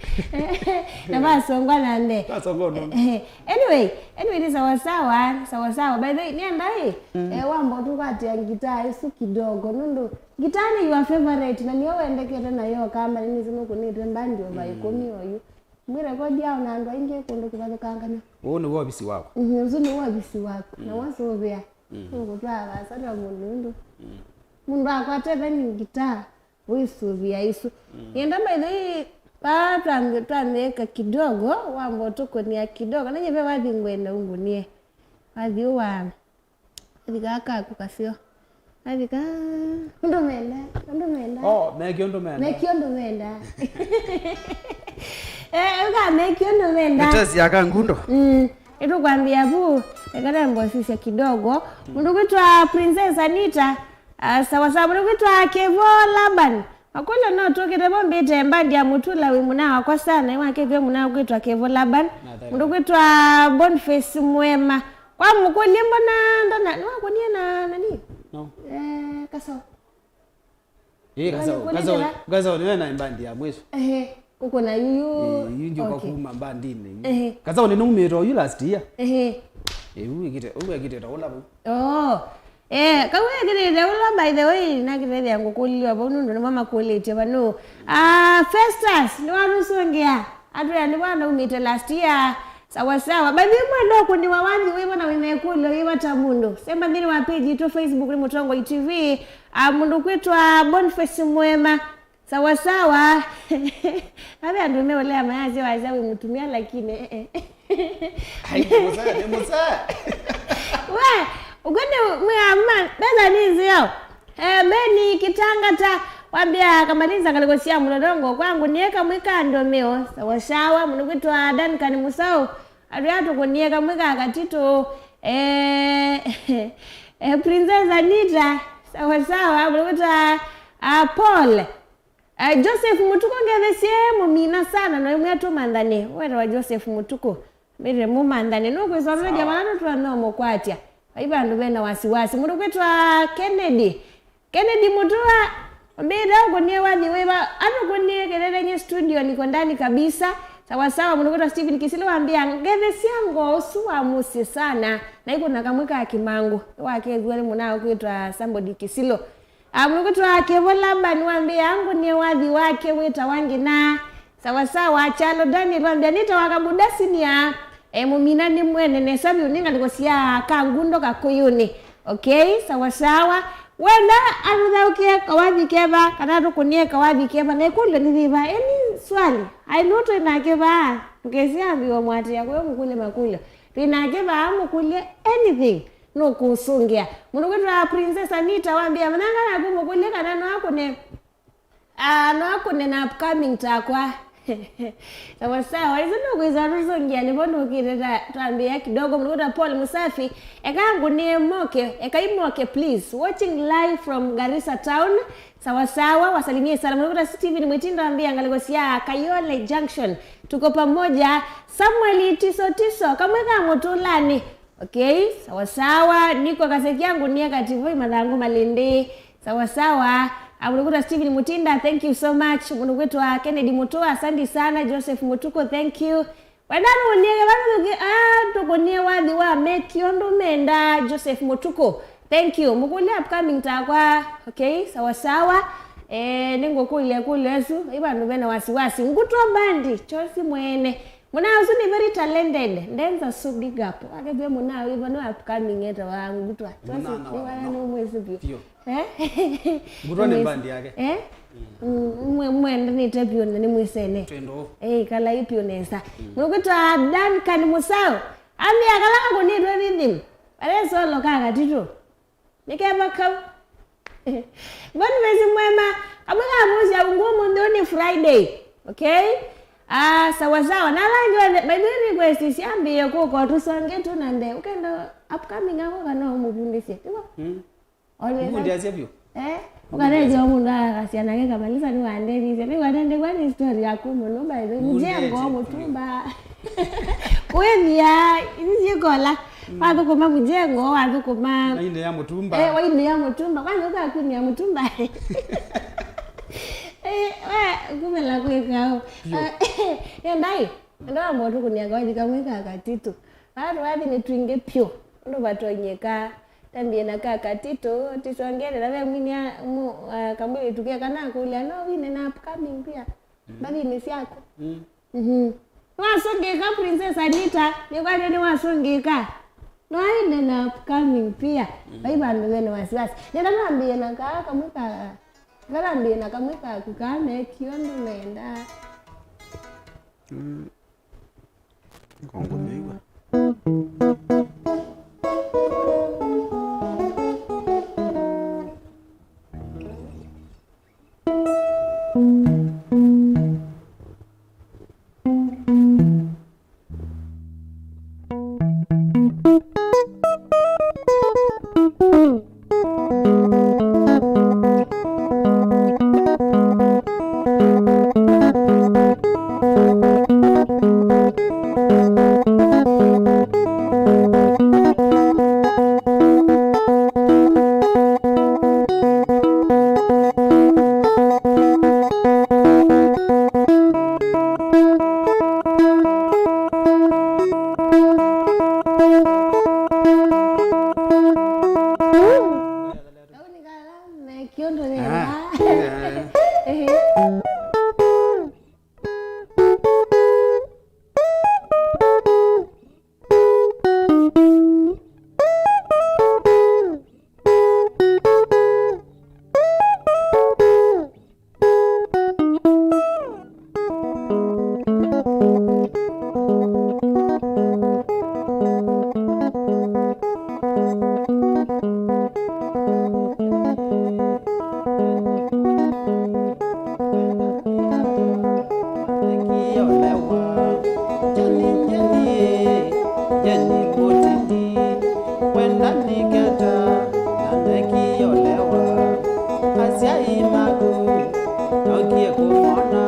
Na vasongwa na nde. Vasongwa no. Eh, anyway, anyway, ni sawa sawa, sawa sawa. By the way, nienda hii, eh, wamba ũtũkwatia ngitaa isu kidogo. Nũndũ, ngitaa nĩ your favorite, na nĩyo wendekete nayo kamba, nĩ nĩsĩ nũkũnĩte mbandi over ikũmi oyu. Mwĩ rekodi yao na andũ aingĩ kũndũ kĩvathũkangany'a. Ũũ nĩ wovisi waku. Mhm, ũsu nĩ wovisi waku. Na wasũvĩa, nũkũtwaa vaasa na mũndũ ũndũ. Mũndũ akwata ethani ngitaa, wĩsũvĩa isu. Nĩenda by the way, paa twambe-, twambĩĩka kidogo, wamba ũtũkũnĩa kidogo. Na nyie ve wathi ngwenda ũngũnĩe. Wathi ũwa. Kathi kaa kaku kaseo. Kathi ka, ũndũ menda, ũndũ menda. Oh, meki ũndũ menda. Meki ũndũ menda. Eh, uga meki ũndũ menda. Nĩ tesi ya kangundo. Mm. Ĩtũkwambia vu, ekana ngosisya kidogo. Mũndũ kwĩtwa Princess Anita, ah, sawa sawa. Mũndũ kwĩtwa Kevo Laban. Makũlyo no tũkĩte vo mbĩte mbandi ya Mũtula wĩ mũna wakwa sana, ĩwakĩtwe mũna kwĩtwa Kevo Laban. Mũndũ kwĩtwa Boniface Mwema. Kwa mũkũlye mbona ndona, nĩwakũnie na nani? No. Eh, Kasao. Ĩĩ, Kasao, Kasao, Kasao nĩwe na mbandi ya mwisho. Ehe, kũkũna yuyu. Ĩĩ, yu ndio kwa kuma mbandinĩ. Ehe. Kasao nĩ numĩte oyu last year. Ehe. Ĩĩ, yu ikite, yu ikite ta ũla vau. Oh. Eh, kau ekĩthĩte ũla, by the way, nakĩthethĩa ngũkũlilwa vau nũndũ nĩmo makũlĩtye vanu. Ah, Festus, nĩwatũsũngĩa. Atwĩa nĩvo anaumĩte last year. Sawa sawa. By the way, mwenda ũkũnĩwa wathi wĩva na wĩna ĩkũlyo yĩva ta mũndũ? Semba nthĩnĩ wa page yitũ Facebook nĩ Mũtongoi T V. Ah, mũndũ kwĩtwa Boniface Mwema. Sawa sawa. Ave andũ meũlea mayasya wasya wĩ mũtumĩa lakini, eh, eh. Ai, nĩ mũsaa, nĩ mũsaa. We, ũkwende mwĩama, mbesa nĩ nzeo. Eh, Beni Kitangata, wambia kamaliza ngalĩko sya mũlolongo kwangu, niĩ kamwe ka ndomeo. Sawa sawa, mũndũ kwĩtwa Duncan Musau, atwĩa tũkũnie kamwe ka katitũ. Eh, eh, Princess Anita, sawa sawa, mũndũ kwĩtwa, ah, Paul. Eh, Joseph Mũtukũ, ngethesye mũmina sana, no imwe atũmanthane. Wetawa Joseph Mũtukũ. Mbĩte mũmanthane. Nũkwĩsomethya vala tũtwa no mũkwatya. Vai vandũ vena wasiwasi. Mũndũ kwĩtwa Kennedy. Kennedy Mũtua, mbĩte ũkũnie wathi wĩva? Atũkũnie kelele nye studio, niko ndani kabisa. Sawa sawa, mũndũ kwĩtwa Steven Kisilu wambia, ngethesya ngoo ũsu wa mũsyĩ sana. Na ikũna kamwe ka kĩmangũ. Wakethua nĩ mũnao kwĩtwa somebody Kisilu. Ah, mũndũ kwĩtwa Kevo Laban wambĩa angũnie wathi wake wĩtawa Ngĩna. Sawa sawa, Kyalo Daniel wambĩa nĩtawa Kabuda Senior. Eh, mũmina nĩ mwene nesa vyũ nĩ ngalĩko sya Kangundo Kakũyũnĩ. Okay, sawa sawa. Wenda atũthaũkĩe kawathi keva, kana atũkũnĩe kawathi keva, na ĩkũlyo nĩ yĩva? Ĩni swali. Ai, nũtwĩ nake vaa. Ndũkesi ambiwa mwatĩa, kwa hiyo mũkũlye makũlyo. Twĩ nake vaa, mũkũlye anything. Nũkũsũngĩa. Mũndũ kwĩtwa Princess Anita wambĩa, manyanga naku mũkũlye kana no akũne. Ah, no akũne na upcoming takwa. Sawa sawa, isu nũkwĩsa tũsũngĩa nĩvo nũkĩte ta twambĩĩa kidogo. Mũndũ kwĩtwa Paul Musafi, eka ngũnĩe moke, eka imoke please. Watching live from Garissa town. Sawa sawa, wasalimie sana. Mũndũ kwĩtwa Steven Mwitindo ambĩa ngalĩko sya Kayole Junction. Tuko pamoja. Samuel Tiso Tiso, kamwe ka mũtũlani. Okay, sawa sawa. Niko kaseki yangu ni akativo mathangũ malĩndĩ. Sawa sawa. Ah, mũndũ kwĩtwa Steven Mutinda, thank you so much. Mũndũ kwĩtwa Kennedy Mutua, asante sana. Joseph Mutuko, thank you. Wenda nũnĩe vano tũkĩ, ah, tũkũnĩe wathi wa meki ũndũ menda, Joseph Mutuko. Thank you. Mũkũlye upcoming takwa. Okay, sawa sawa. Eh, nĩngũkũlya ĩkũlyo ĩsu. Ĩ vandũ vena wasiwasi. Ngutwa bandi, chosi mwene. Mũna ũsu nĩ very talented. Ndenza su big up. Akethwe mũna wĩva no upcoming eta wa ngutwa. Chosi, mũna na nĩ wa wana no. Nĩ mwĩsĩ vyũ. Vyũ. Eh? Ngutwa nĩ bandi yake. Eh? Mm, mwe-, mwendanĩte vyũ na nĩ mwĩsene. Twendo. Eh, kalai vyũ nesa. Mm. Mũndũ kwĩtwa Duncan Musau. Ambĩa kala kakũnĩtwe rhythm. Kale solo ka katitũ. Nĩ keva kau. Boniface Mwema, kamwe ka mũsya ungu ũmũnthĩ ũũ nĩ Friday. Okay? Ah, sawa sawa. Na ala angĩ onthe, by the way, request syambĩĩe kũka tũsonge tu na mbee. Ũkenda upcoming ako kana ũmũvundĩsye. Tiwa? Mm. Always. Mũndĩasya vyũ. Eh? Ũkanethĩa mũndũ akasya nake kamalisa nĩwandethisye. Nĩwanendekwa nĩ story yaku mũno, by the way. Mũjengo mũtumba. Kwĩthĩa, ici ciĩkola. Mm. Wathũkũma mũjengo, wathũkũma. Wainĩ ya mũtumba. Eh, wainĩ ya mũtumba. Kwanza ũkakunĩa mũtumba. Eh, we, kumela kwĩka. Vyũ. Eh, ndai. Ndo ambo tũkũnĩa kawathi kamwe ka katitũ. Vaa tũwathi nĩ twingĩ pyũ. Ũndũ vatonyeka. Tambie na ka katitũ, tisongele na ve mwini ya mu, uh, kamwĩlĩtu ke kana akũlya, no wine na upcoming pia. Mm. Mbathini syaku. Mm. Mhm. Wasũngĩka Princess Anita, nĩkwatĩ nĩwasũngĩka. No aine na upcoming pia. Mm. Vai vandũ vene wasiwasi. Nenda nambie na kaa kamwe ka, nenda nambie na kamwe kaku kaa mekio ndũmenda. Mm. Ngongomeiwa. Kau nĩ kala me kĩũndũ nenda. Ah, yeah. Ehe. Wenda nĩketa na ndekĩolewa, asyai maku nokie kũmona,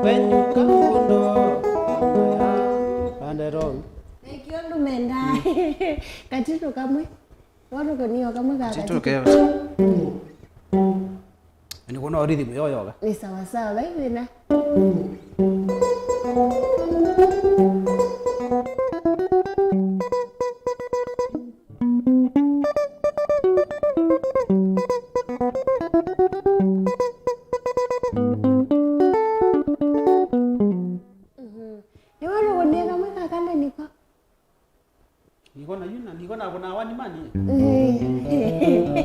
kwenyu kangundo na maya. Pande rou. Nĩkĩo ndũmenda. Katitũ kamwe. Watũkũnĩo kamwe ka katitũ. Katitũ keva. Nĩkwona rhythm yo yoka. Nĩ sawa sawa, vai thĩna. Mhm. Nĩwona kũnĩa kamwe ka kale nĩko. Niko na yuna, niko na kuna wani mani. Eh.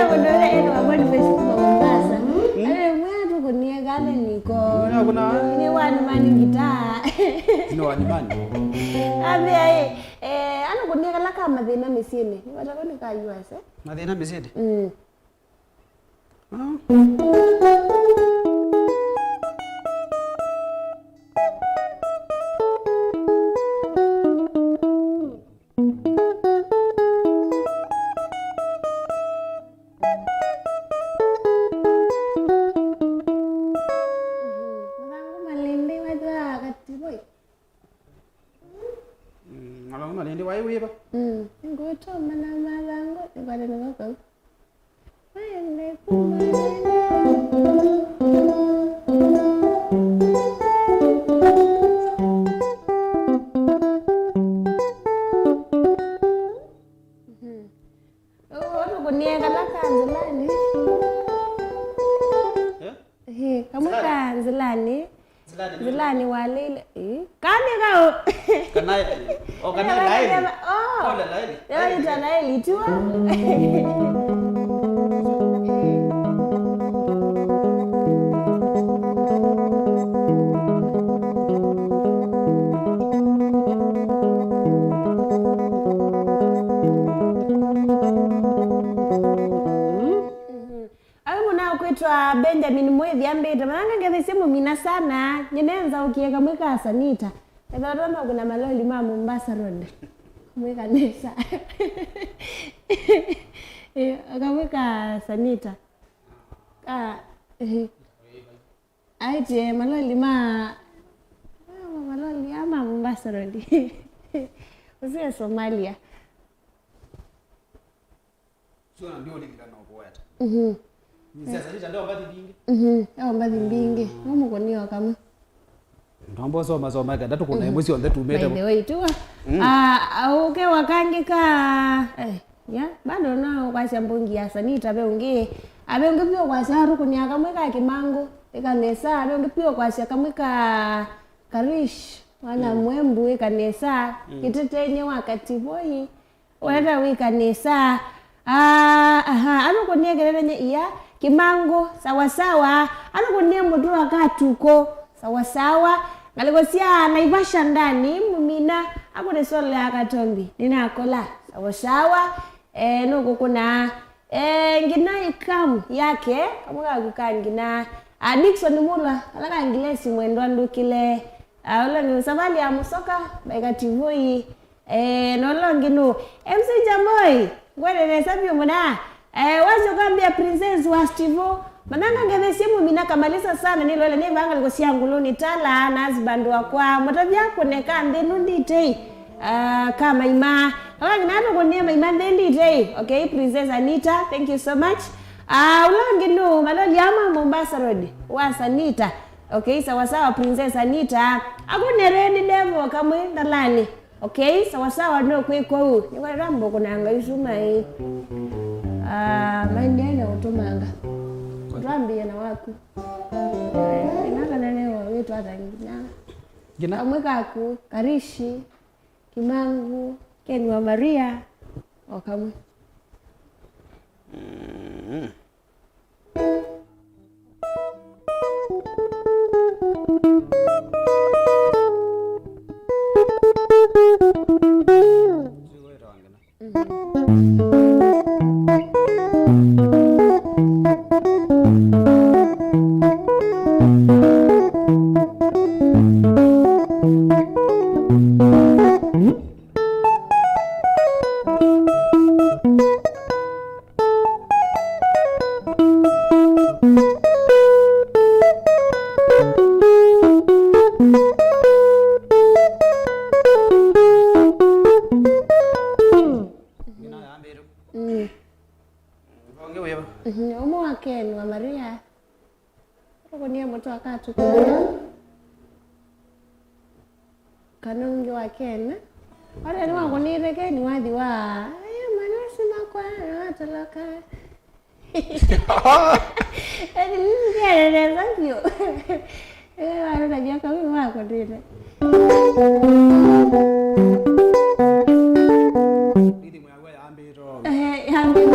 Mũndũ ũrĩa ena maboni maisu kuma Mombasa. Mm. Ayo mwe atũkũnie kale niko. Nĩ wa nyumani ngitaa. Nĩ wa nyumani. Ambĩa ĩ, eh, anũkũnie kala ka mathĩna mĩsyĩnĩ. Nĩ vatako nĩ ka U S, eh? Mathĩna mĩsyĩnĩ? Mm. Ah. Mathangũ malĩndĩ wethĩwa kativoi. Mm, mathangũ malĩndĩ waĩ wĩva? Mm, ngũtũma na mathangũ, nĩkwate nĩko kau. Maende kuma. Mhm. Ũũ, ũtũkũnie kala ka nzĩlanĩ. Eh? Ĩĩ, kamwe ka nzĩlanĩ. Nzĩlanĩ. Nzĩlanĩ walĩle. Ĩĩ. Kanĩ kaũ. Kana, o, kana laĩli. Oh. Ole laĩli. Yo ita laĩli tu. Mhm. Awe mũna ũkwĩtwa Benjamin Mwĩthi ambĩte, "Mathanga ngethesie mũmina sana, nyie nenzaukie kamwe ka Sanita." Ethĩwa tondũ nokuna maloli ma Mombasa Road. Mwĩka nesa. Eh, kamwe ka Sanita. Ka, eh. Aĩtye maloli ma, ah, maloli ama Mombasa Road. Ũsio Somalia. Sio na ndio nilika na kuweta. Mhm. Ni sasa nita ndio mbathi mbingi. Mhm. Ndio mbathi mbingi. Mũmũkũnie o kamwe. Ndombo soma soma kenda tũkũna imwe syonthe tumĩte. By the way, tu. Mm. Ah, ũke wakangĩka, eh, ya, bado no kwasya mbungi ya Sanita ve ũngĩ. Ave ũngĩ pio kwasya arũkũnia kamwe ka Kimangũ, ĩka nesa, ave ũngĩ pio kwasya kamwe ka Karish, mwana Mwembu, ĩka nesa, Kĩtetenye wa Kativoi. Wenda wĩka nesa. Ah, aha, anũkũnie Kĩtetenye iya, Kimangũ, sawa sawa. Anũkũnie mũtũ wa Katuko, sawa sawa. Ngalĩko sya Naivasha ndani, mũmina, akũne solo ya Katombi, nĩnakola, sawa sawa. Eh, nũkũkũna, eh, ngina ikamu yake, kamwe kaku ka ngina. Ah, Dickson Mulwa, ala ka ngilesi mwendwa ndũkĩle. Ah, ũla nĩ savali ya mũsoka, baika tivoi. Eh, na ũla ũngĩ nũ? M C Jamoi, ngwende nesa vyũ mũna. Eh, wasyo kambia Princess wa Stivo. Mananga ngethesie mũmina kamalisa sana nĩloele nĩ vangaliko sya ngũlũnĩ tala na husband wakwa. Mũtavya kũneka nthĩ nũ nditei. Ah, ka maima. Kala ngina tũkũnie maima nthĩ nditei. Okay, Princess Anita, thank you so much. Ah, ũla ũngĩ nũ? Maloli ama Mombasa Road. Wa Sanita. Okay, sawa sawa, Princess Anita. Akũne Red Devil kamwe ndalani. Okay, sawa sawa, no kwĩ kũu. Nĩkwenda mbũkũnanga isuma ĩ. Ah, maendee na ũtũmanga. Twambĩe na waku. Ĩna kana nĩ wĩtwa ata ngina? Ngina? Kamwe kaku, Karishi, Kimangu, Ken wa Maria, o kamwe. Mm. Ngina yambĩte. Mm. Ũngĩ wĩva? Mhm, ũmwe wa Ken wa Maria. Ũkũnie mũtwe akatũkũna. Kana ũngĩ wa Ken. Wale nĩ wakũnĩte Ken wathi wa, "Aya, mwana ũcio makwa, watoloka." Eni, nĩsisyĩe nesa vyũ. Eh, warũtavya kau wakũnĩte. Rhythm yaku yambĩte o. Eh, yambĩte.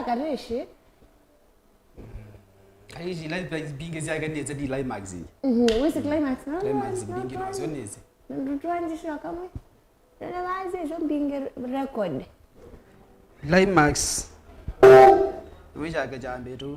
Karishi. Karishi, ila mbingĩ syake nĩsĩ ti climax. Mhm, wĩsĩ climax, no? Climax mbingĩ no syo nĩsĩ. Nũndũ twanjisha kamwe. Nene vazi icio mbingĩ record. Climax. Wĩshake kyambĩtu.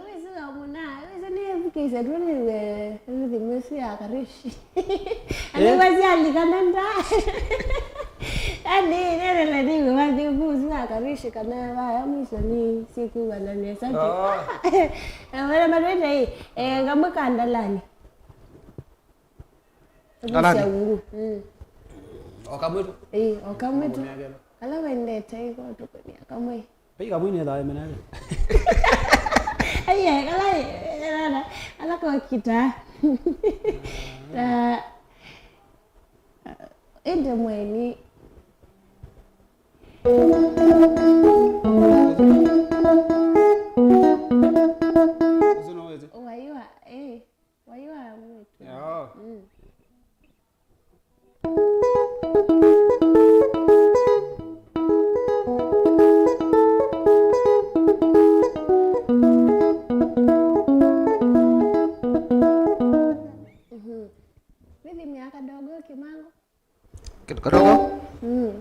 Wĩsĩ kamũna, wĩsĩ nĩthukĩĩsye tu nĩw'e rhythm ĩsu ya Karishi. Andũ Eh? Masyalika nenda. Ani, nĩnele nĩw'e wathi ũsu wa Karishi kana vaya mwisho nĩ syĩkwĩw'ana nesa tu. Oh. Eh, wala matwĩte ĩ, eh, kamwe ka ndalani. Ndalani? Kusya uru. Mm. O kamwe tu. Eh, o kamwe tu. Kamwe tu. Ala wendete iko tukunia kamwe. Bei kamwe ni thae menene. Aiye, kala, kala, kala kwa kita. Ta, ende mweni. Uzi no wezi? Waiwa, eh. Waiwa mwitu. Yo. Mm. Mhm. Rhythm ya kadogo kimango. Kitu kadogo. Mm.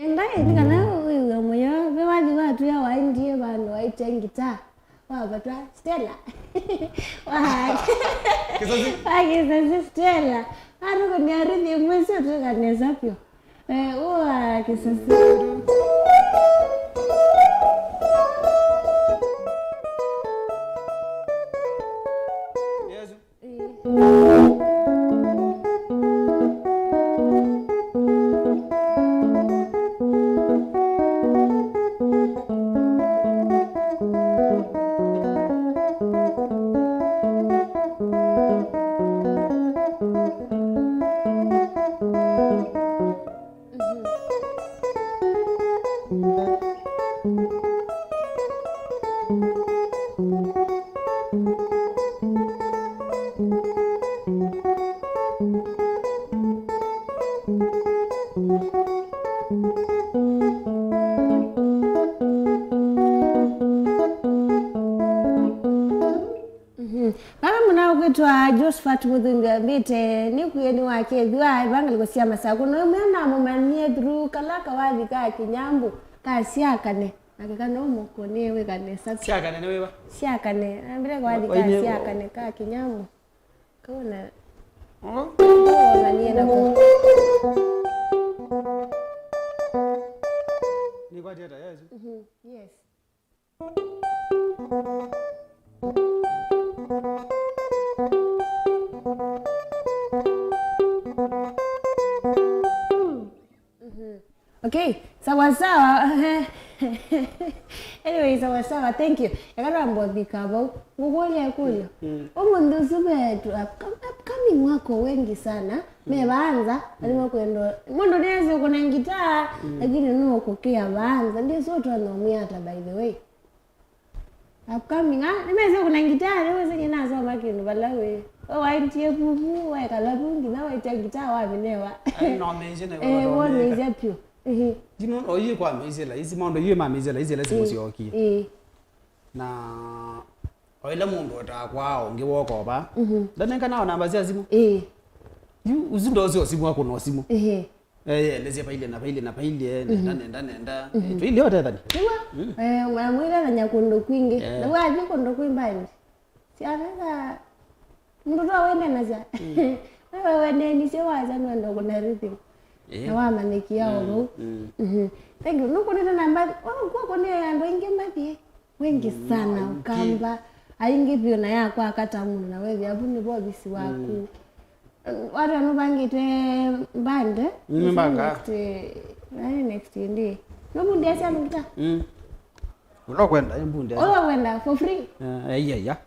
Enda ĩndĩ kana wĩw'e mũyo, ve wathi watwĩa waendie vandũ waĩtya ngita, wavatwa Stella. Wa- Kĩsasi. Wa Kĩsasi Stella. Atũkũnia rhythm ĩsu ũtwĩka nesa vyũ. Eh, ũa Kĩsasi. Yesu. Mhm. Vava mũna ũkwĩtwa Josephat Mũthungi ambĩte, nĩkwĩe nĩwakethw'a ĩvangalĩko sya Masakũ. No ĩmwe namũmanyie through kala kawathi ka Kĩnyambũ ka Syakane. Nake kana ũmũkũnĩe wĩka nesa. Syakane nĩ wĩva? Syakane. Nambĩte kawathi ka Syakane ka Kĩnyambũ. Kauna. Oh. Kauna nako. Nĩkwatĩata Yesu? Mhm. Yes. Mhm. Okay, sawa sawa. Anyway, sawa sawa, thank you. Eka twambe ũthika vau. Ngũkũlya ĩkũlyo. Mm. Ũmũnthĩ ũsu ve tu upcom-, upcoming wako wengi sana. Me vaa nza, na nĩmakwenda. Mũndũ nĩasĩ ũkũna ngitaa, lakini nũũkũkĩa vaa nza. Ndĩsĩ ũtonya ũmwĩa ata, by the way. Upcoming, ah, nĩmesĩ ũkũna ngitaa, nĩwĩsĩ nĩnasoma kĩndũ vala wĩ. We waendie vuvu, wekala vu, nginya waĩtya ngitaa waminewa. Ai, no meisye na Eh, wamĩsya pyũ. Ehe. Ndino, oyi kwa meisye laisi, maũndũ yu ma meisye laisi, laisi mũsyokie. Eh. Na o ĩla mũndũ ũtaa kwao, ũngĩ woka o vaa. Mhm. Ndanenga nao namba sya simũ. Eh. Yu, ũsu ndosĩ o simũ, akũna o simũ. Ehe. Eh, elesya vailye na vailye na vailye, nenda, nenda, nenda. Eh, tũilyĩ ũtethani. Nĩw'o? Mm. Eh, mwamwĩtethany'a kũndũ kwingĩ. Eh. Nĩw'o athi kũndũ kwĩ mbandi. Syavika mũndũ to wendanasya. Mm. Wewe wendenisye wacha nũenda kũna rhythm. Eh. Na wamanyĩkia o vau. Mm. Mhm. Thank you. Nũkũnĩte na mbathi. Oh, kwa kũnĩ andũ aingĩ mbathi. Wengi sana, aingĩ. Ũkamba. Aingĩ vyũ na yakwa akata mũndũ na wethĩa vu nĩvo ovisi waku. Mm. Watu anũvangĩte mbande. Nĩmĩmbanga. Next, eh, nani next day. Nũvundia sya mũkita? Mm. Ũla ũkwenda, ĩ mbundi aca. Ũla ũkwenda, for free? Eh, aiya, aiya.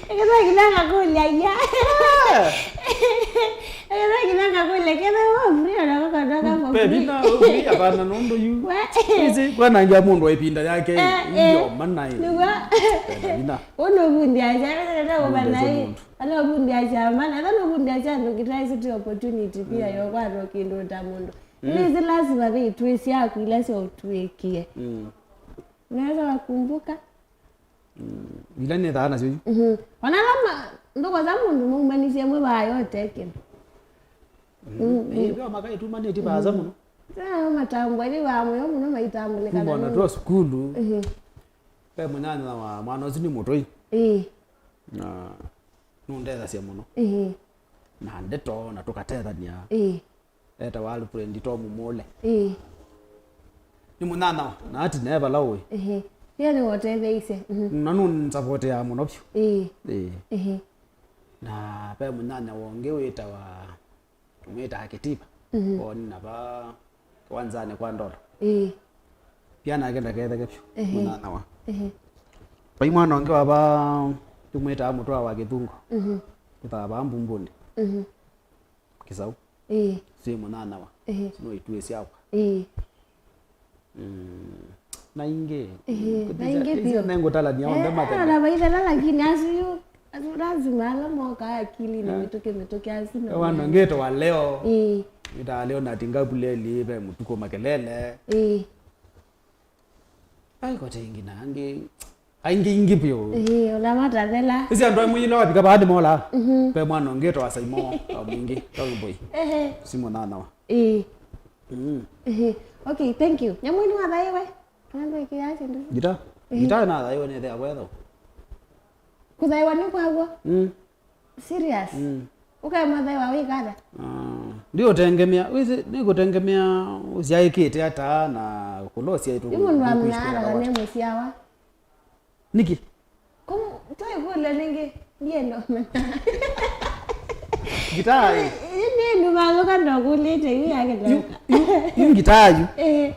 Ekeza kina ngakũlya, aiya. Eh. Ekeza kina ngakũlya, kethĩwa for free, ona gũkondoka for free. Pe vina, for free, hapana, nũndũ yu. We. Isi, kwanangia mũndũ wa ĩvinda yake, eh, eh. Iyo, mana ĩ. Nĩguo. Pe vina. Ũnũvundia aca, kethĩwa kũvana ĩ. Mũndũ aca mũndũ. Ala ũvundia aca, mana, ala ũvundia aca, ndũkitaisi tu opportunity pia, mm, yo kwatwa kĩndũ ta mũndũ. Mm. Nĩsĩ lazima thĩ itwĩsya aku ila syaũtwĩkie. Mm. Unaweza wakumbuka? Mm. Ila nĩthaa nasyo yu. Mhm. Ona ala ma-, ndũkosa mũndũ maumanisye mwe vaa yote kĩndũ. Mm. Mm, mm. Ĩĩ, vyo makaitumanĩti vaasa mũno. Sa matambwa ĩla vaa mũyo mũno maitambũlĩkana. Mbona nũndũ twa sukulu. Mhm. Ve mũnyanya wa mwana ũsu nĩ mũtũi. Ĩĩ. Na nũndethasya mũno. Ĩĩ. Na ndeto na tũkatethania. Ĩĩ. Etawa Alfred Tom Mule. Ĩĩ. Nĩ mũnyanya na ati nae vala ũĩ. Ĩĩ. Pia nĩwotetheisye. Mhm. Na nũnsapotea mũno vyũ. Ĩĩ. Ĩĩ. Ĩĩ. Na ve mũnyanya wongi wĩtawa, tũmwĩtaa Kĩtiba. Mhm. Woni na va kĩwanzanĩ kwa Ndolo. Ĩĩ. Pia nake ndaketheke vyũ. Ĩĩ. Mũnyanya wa. Ĩĩ. Vai mwana ũngĩ wa va tũmwĩtaa Mũtwa wa Kĩthungo. Mhm. Wĩthaa va Mbumbunĩ. Mhm. Kĩsaũ. Ĩĩ. Syĩ mũnyanyawa. Ĩĩ. Sino itwĩ syakwa. Ĩĩ. Mm. Na ingĩ. Ĩĩ, na ingĩ vyũ. Nengũtalania onthe. Eh, matene. Na vaithela lakini asu yu, asu lazima ala moka akili ni, eh, mĩtũkĩ mĩtũkĩ asu no. Wana ngeto wa leo. Ĩĩ. Ngeto wa leo na tinga buleli ve mũtuko makelele. Ĩĩ. Ai, kote ingi na angi. Aingĩ ingĩ vyũ. Ĩĩ, ona matathela. Ĩsi andũ amwe ila wavika vaa nĩmola. Mhm. Ve mwana ũngĩ etawa Saimo, wa mwingĩ, Tomboy. Ehe. Si mũnyanyawa. Ĩĩ. Mm. Ĩĩ. Okay, thank you. Nyamũ ĩno wathaiwe? Kana ndwĩkĩaa kĩndũ? Ngita? Ĩĩ. Ngita nathaiwe nĩ ĩthĩa wetho. Kũthaiwa nĩ kwaw'o? Mm. Serious? Mm. Ũkae mwathaiwa wĩkata? Ah, ndiũtengemea, wĩsĩ, nĩkũtengemea ũsyaĩkĩte ata na kũla ũsyaĩtwe. Yu mũndũ amnaa kana nĩ mũsyawa? Nĩkĩ? Twaĩkũlya nĩngĩ, ndienda ũmanya. Ngitaa ĩ? Ĩ, nĩ nũvalũka ndokũlĩte, yu yake yu, ndoka. Yu, yu ngitaa yu. Ĩĩ.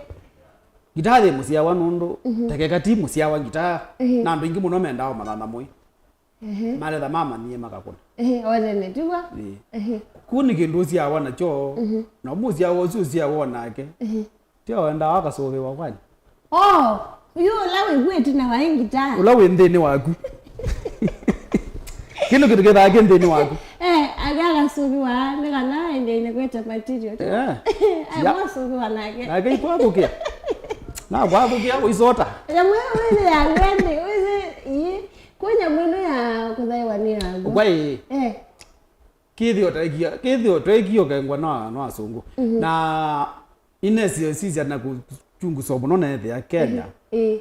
Ngitaa yĩ mũsyawa nũndũ, mhm, tekeka ti mũsyawa ngitaa. Ĩĩ. Na andũ aingĩ mũno mendaa ũmanya nyamũ ĩ. Ehe. Maletha mamanyie makakũna. Ehe, o tene, tiw'o? Ĩĩ. Ehe. Kũu nĩ kĩndũ ũsyawa nakyo, mhm, na mũsyawa ũsu ũsyawa o nake. Ehe. Tio wendaa akasũvĩwa kwani? Oh, yu ũla wĩkw'ĩte na waĩ ngitaa. Ũla wĩ nthĩnĩ waku. Kĩndũ kĩndũ kĩthaa kĩ nthĩnĩ waku. Eh, ake akasũvĩwa nĩ kana endeine kwete material. Eh. Ai, ya, mwasũvĩwa nake. Nake ikwathũkĩa. Na kwathũkĩa ũisota. Nyamũ ĩyo wĩthĩ ya wene, wĩthĩ, ii, kwĩ nyamũ ĩno ya kũthaiwa nĩ yaguo. Kwa ĩ. Eh. Kĩthĩo taĩkia, kĩthĩo taĩkia ũkengwa na, na asũngũ. Mhm. Na inesi sisya na kũchunguswa mũno na ethĩa Kenya. Ĩĩ.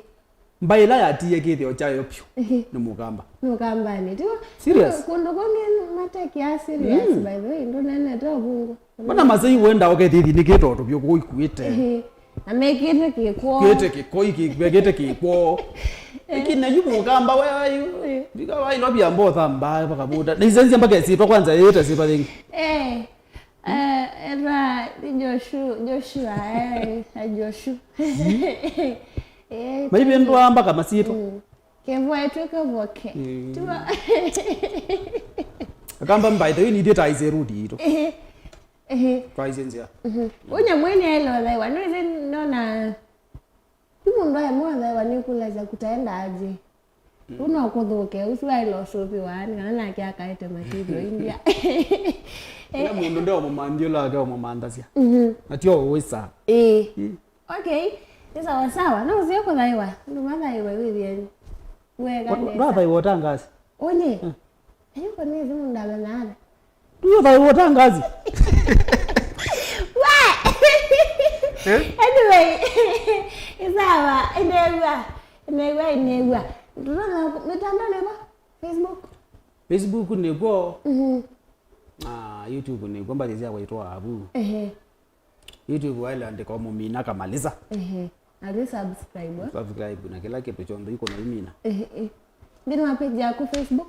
Mbaĩ ĩla yatiie kĩthĩo kyayo pyũ, ĩĩ, nĩ Mũkamba. Nĩ Mũkambanĩ. Tiw'o? Serious? Kũndũ kũngĩ matekeaa serious, mm, by the way, ndũnenete ũvũngũ. Mana masei wenda ũkethĩthi nĩ kĩtoto vyũ kũikuĩte. Ĩĩ. Na mekĩte kĩkwoo. Kĩte kĩkoi, kĩ-, mekĩte kĩkwoo. Lakini yu Mũkamba wewe yu. Ĩĩ. Ndikawa ilo bia mbotha mbaya pakabuta. Na isenzi mpaka esitwa kwanza yete sifa thing. Eh. Eh, ethwa nĩ Joshua, Joshua, eh, na Joshua. Eh, maivĩndũa mbaka masyĩtwa. Mm. Kĩvũa ĩtw'ĩke voke. Mm. Tuo. Akamba mbaĩ, ta yu nithiĩ ta iserudi itũ. Ehe. Ehe. Twaisye nzĩa. Mhm. Ũnya mwene aĩle ũthaiwa, nũĩsĩ nona, yu mũndũ aĩmwe ũthaiwa nĩkũlasya kũtaenda aje. Mm. Ũno kũthũke, ũsu aĩle ũsũvĩwa, nĩ kana nake akaete material India. Ĩla mũndũ nde ũmũmanthi ũla wake ũmũmanthasya. Mhm. Na tio ũwĩsa. Ĩĩ. Mm. Okay, nĩ sawa sawa. No ũsie kũthaiwa. Andũ mathaiwe wĩthĩeni. Wega nesa. Ndwathaiwa ũtangaasi. Ũnye? Mm. Ayuko nĩ thimũ ndamenyaga. Ndũthaiwa ũtangaasi. Wa! Eh? Anyway, ni sawa, inew'a, inew'a, inew'a. Ndona mitandao nebo? Facebook? Facebook nĩkw'o. Mhm. Ah, YouTube nĩkw'o, mbathi sya kwaitwa avu. Ehe. YouTube waĩle andĩka Mũmina Kamalisa. Ehe. Na nĩ subscribe, eh? Subscribe na kĩla kĩndũ kyonthe iko na imina. Ehe, eh. Nthĩnĩ wa page yaku Facebook?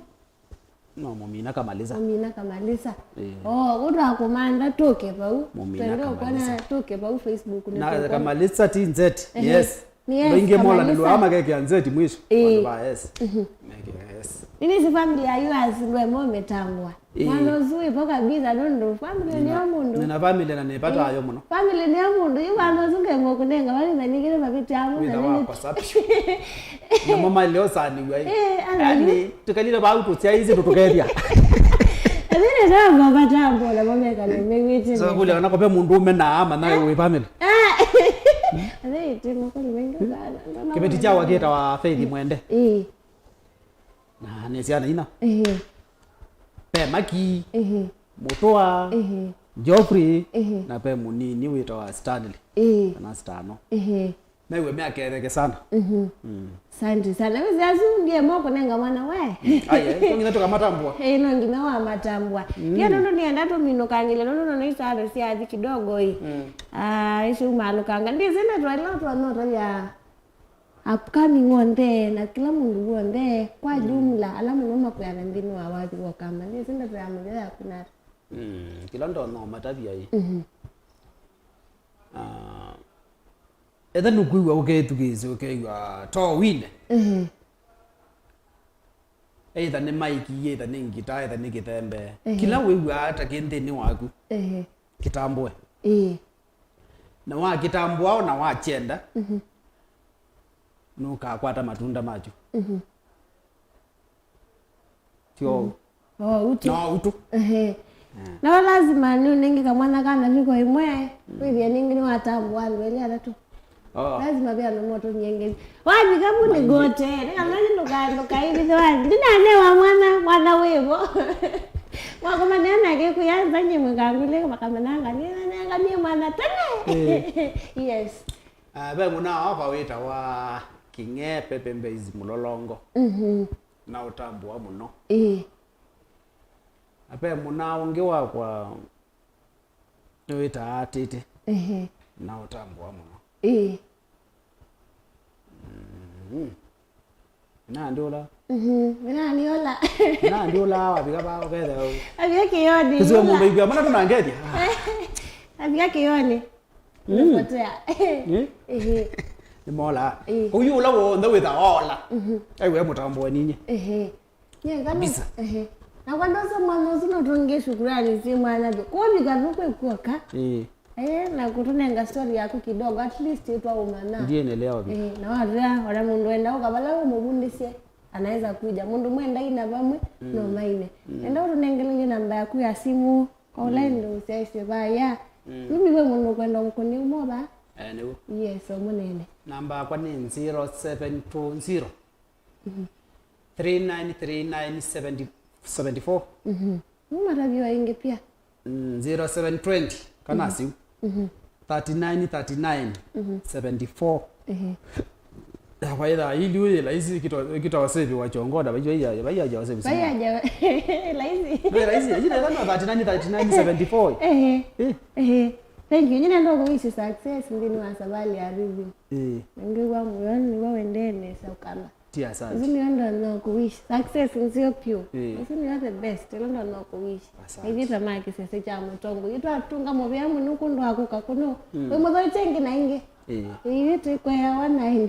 No, Mũmina Kamalisa. Mũmina Kamalisa. Eh. Oh, ũtwa kũmantha tũke vau. Mũmina Twende Kamalisa. Ũkona tũke vau Facebook nĩ Na tũkona. Kamalisa ti nzeti. Ehe. Yes. Nĩ yes, Kamalisa. Aingĩ mola nĩ lwa makekea nzeti mwisho. Eh. Wala ba yes. Mhm. Mekea yes. Nini si family ya yours ndwe mo metangwa. Ĩĩ. Mwana ũsu wĩ po kabisa nũndũ family nĩ ya mũndũ. Nĩna family na nĩpatayo mũno. Family nĩ ya mũndũ, yu mwana ũsu ngengo kũnenga wani na ningire mavĩtĩ amu na Wĩtha nini. Wakwa sapi. Namo maleo sani wai. Eh, ana Yaani, yu. Tukalile ba utu sia hizi tutukethia. Nini na mama tambo na mama kana mewete. So kule wana kope mũndũ ume na ama na wĩ family. Ah. Nini tena kwa wengi sana. Kĩveti cha wakita wa Faith Mwende. Eh. Na nĩ syana ina. Ehe. Ve Maki, ehe, Mũtũa, ehe, Geoffrey, ehe, na ve mũnini wĩtawa Stanley. Ĩĩ. Kana Stano. Ehe. Mew'e myaka etheke sana. Mhm. Mm. Asante sana. Wĩsĩ asu ndiye moko nenga mwana we. Ai, ai, nginya tũkamatambua. Eh, no nginya wamatambua. Mm. Pia nũndũ nĩenda tũminũkangĩle, nũndũ nũndũ isabe syathi kidogo ĩ. Mm. Ah, isu malũkanga. Ndĩsĩ nĩ twaila twanota ya upcoming onthe na kĩla mũndũ w'onthe kwa, mm, jumla, ala mũno makwĩana nthĩnĩ wa wathi wa Ũkamba. Nĩsĩ ndeto ya mũthya yaku nata? Mm, kĩla ndonya ũmatavya ĩ. Mhm. Ah, etha nũkwĩw'a ũkethukĩĩsya ũkew'a towine. Mhm. Either nĩ maiki, either nĩ ngita, either nĩ kĩthembe. Ehe. Kĩla wĩw'aa ta kĩ nthĩnĩ waku, ehe, kĩtambũe. Ĩĩ. Na wakĩtambũa o na wakyenda, mhm, nũkakwata matunda makyo. Mhm. Tyo. Mhm. Oh, utu. No, utu. Ehe. Mm. Na lazima nĩũnenge kamwana kana viko ĩmwe, mm, wĩthĩe nĩngĩ nĩwatambũa andũ elĩ atatũ. Oh. Lazima ve andũ motumie ngeni. Wavika vu nĩ gote, nĩ kana nĩ ndũka-, ndũkaivithe wa, ndinanewa mwana, mwana wĩvo. Mwakomanĩa nake kwĩanza nyie mwĩkangũlĩ, makamenanga, nĩnanengamie mwana tene. Eh. Yes. Ah, ve mũna ova wĩtawa King'e Pepe Mbeizi Mũlolongo. Mhm. Na ũtambũa mũno. Ĩĩ. Na ve mũna ũngĩ wakwa nĩwĩtaa Tĩtĩ. Ehe. Na ũtambũa mũno. Ĩĩ. Mm. Nandi ũla. Mhm. Nandi ũla. Nandi ũla wavika vaa ũkethĩa ũ. Avia kĩoni. Kĩsio mũndũ ĩkw'a mana tũnangethya. Avia kĩoni. Mm. Nĩpotea. Eh? Ehe. Nĩmola. Eh. Ũyu ũla w'onthe wĩtha ola. Mhm. Aiwe mũtambũe ninye. Ehe. Nyie kana. Kabisa. Ehe. Na kwa ndosa mwana ũsu no tũngĩ shukurani si mwana tu. Kwa vika tu kwĩ kuoka. Eh. Eh, na kũtũnenga story yaku kidogo, at least twaũmanya. Ndiendelea wapi? Eh, na watwĩa, ona mũndũ enda ũka vala ũmũvundĩsye, anaweza kuja. Mũndũ mwenda ina vamwe, mm, no maine. Mm. Enda ũtũnengelelye namba yaku ya simu, kwa ũla, mm, ende ũsyaisye vaya. Mm. Maybe we mũndũ ũkwenda ũkũni ũmova. Eh, nĩw'o. Yes, o mũnene. Namba yakwa nĩ zero seven two zero, mhm, three nine three nine seventy, seventy four. Mhm. Nũmataviwa ĩngĩ pia. Mm, zero seven twenty, kana, mhm, siu. Mhm. Thirty nine thirty nine, mhm, seventy four. Ehe. Yakwa ĩthaa iliu yĩ laisi kito, kito wasevi wa chongoda, vaiya, vaiya wasevi simu. Vaiya, laisi. Nĩ laisi, ĩla no thirty nine thirty nine seventy four. Ehe. Eh. Ehe. Thank you. Nyina ndo kuwish success nthĩnĩ wa savali ya review. Eh. Ngĩwa mũyo nĩwe wendee nesa ũkamba. Ti asante. Isu nĩyo ndonya kũwish. Success nzeo pyũ. Ĩĩ. Isu nĩyo the best. Ĩla ndonya kũwish. Asante. Ithyĩ ta ma kĩsese kya mũtongo. Itwatunga mũvea mũno kũndũ wa kũka kũno. Mm. Wĩ mũthoi kyengi na ingĩ. Ĩĩ. Ithyĩ twĩkweawa na ĩni.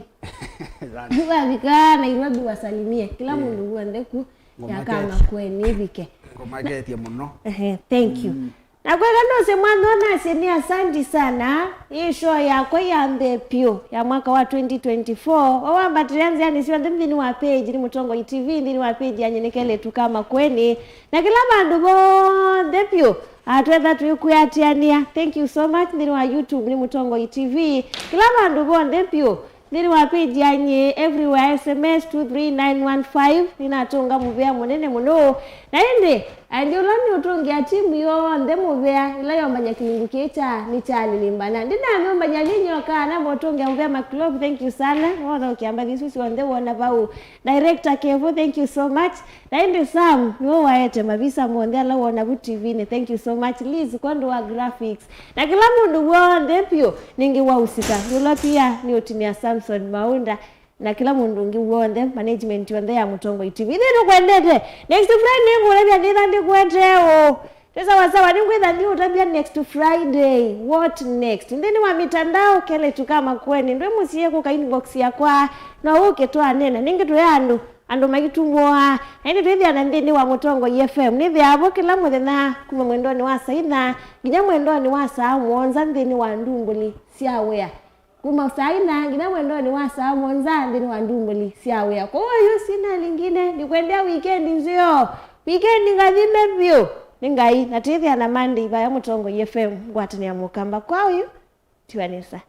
Asante. Wavika Nairobi wasalimie. Kĩla, ĩĩ, mũndũ w'onthe ku. Ngoma yakama keti. Kweni ivike. Ngoma kethie mũno. Ehe, thank you. Mm. Na kweka nose mwana onasye nĩ asanti sana. Ĩ show yakwa ya mbee pyũ ya mwaka wa twenty twenty-four. Wawambatĩlya nzĩanĩ syonthe nthĩnĩ wa page nĩ Mũtongoi T V, nthĩnĩ wa page ya Nyenekele Tukama Kweni. Na kĩla vandũ vonthe pyũ, atwetha twĩkwĩatĩanĩa. Thank you so much. Nthĩnĩ wa YouTube nĩ Mũtongoi T V. Kĩla vandũ vonthe pyũ, nthĩnĩ wa page ya Nyie Everywhere, S M S two three nine one five, nĩnatũnga mũvea mũnene mũno. Na ĩndĩ, Aendi ũla nĩ ũtũngĩa timu yonthe mũvea ĩla yombany'a kĩlungu kĩĩ kya nĩ kyalilimbana. Ndinamĩũmbany'a nĩ nyoka, na mũtũngĩa mũvea Maclove, thank you sana. Wothe ũkĩamba thisu syonthe wona vau. Director Kevo, thank you so much. Na ĩndĩ Sam, nĩwe waete mavisa monthe ala wona vu T V-nĩ. Thank you so much. Liz, kwandũ wa graphics. Na kĩla mũndũ w'onthe vyũ, nĩngĩ wausika. Yũla pia nĩ ũtinia Samson Maunda. Na kĩla mũndũ ũngĩ w'onthe, management yonthe ya Mũtongoi T V. Ĩthĩ nĩkwendete. Next Friday ngũlethya nĩtha ndĩkwete ũ. Nĩ sawa sawa, nĩngwĩtha ndiũtavya next Friday. What next? Nthĩnĩ wa mitandao, kelĩtu ka Makueni. Ndwĩ mũsie kũka inbox yakwa, no ũke twanena. Nĩngĩ twĩ andũ, andũ maitũmũaa. Na ĩndĩ twĩthĩana nthĩnĩ wa Mũtongoi F M. Nĩthĩawa vo kĩla mũthenya, kuma mwendonĩ wa saa ina, nginya mwendonĩ wa saa mũonza nthĩnĩ wa ndumbũli sya wĩa. Kuma saa ina nginya mwendonĩ wa saa mũonza nthĩnĩ wa ndumbũli sya wĩa. Kwa hiyo sina lingine, nĩkwendea wikendi nzeo. Wikendi ngathime vyũ. Nĩ Ngai, na twĩthĩana Monday vaya Mũtongoi F M, ngwatanĩa Mũkamba. Kwa ũyu, tiwa nesa.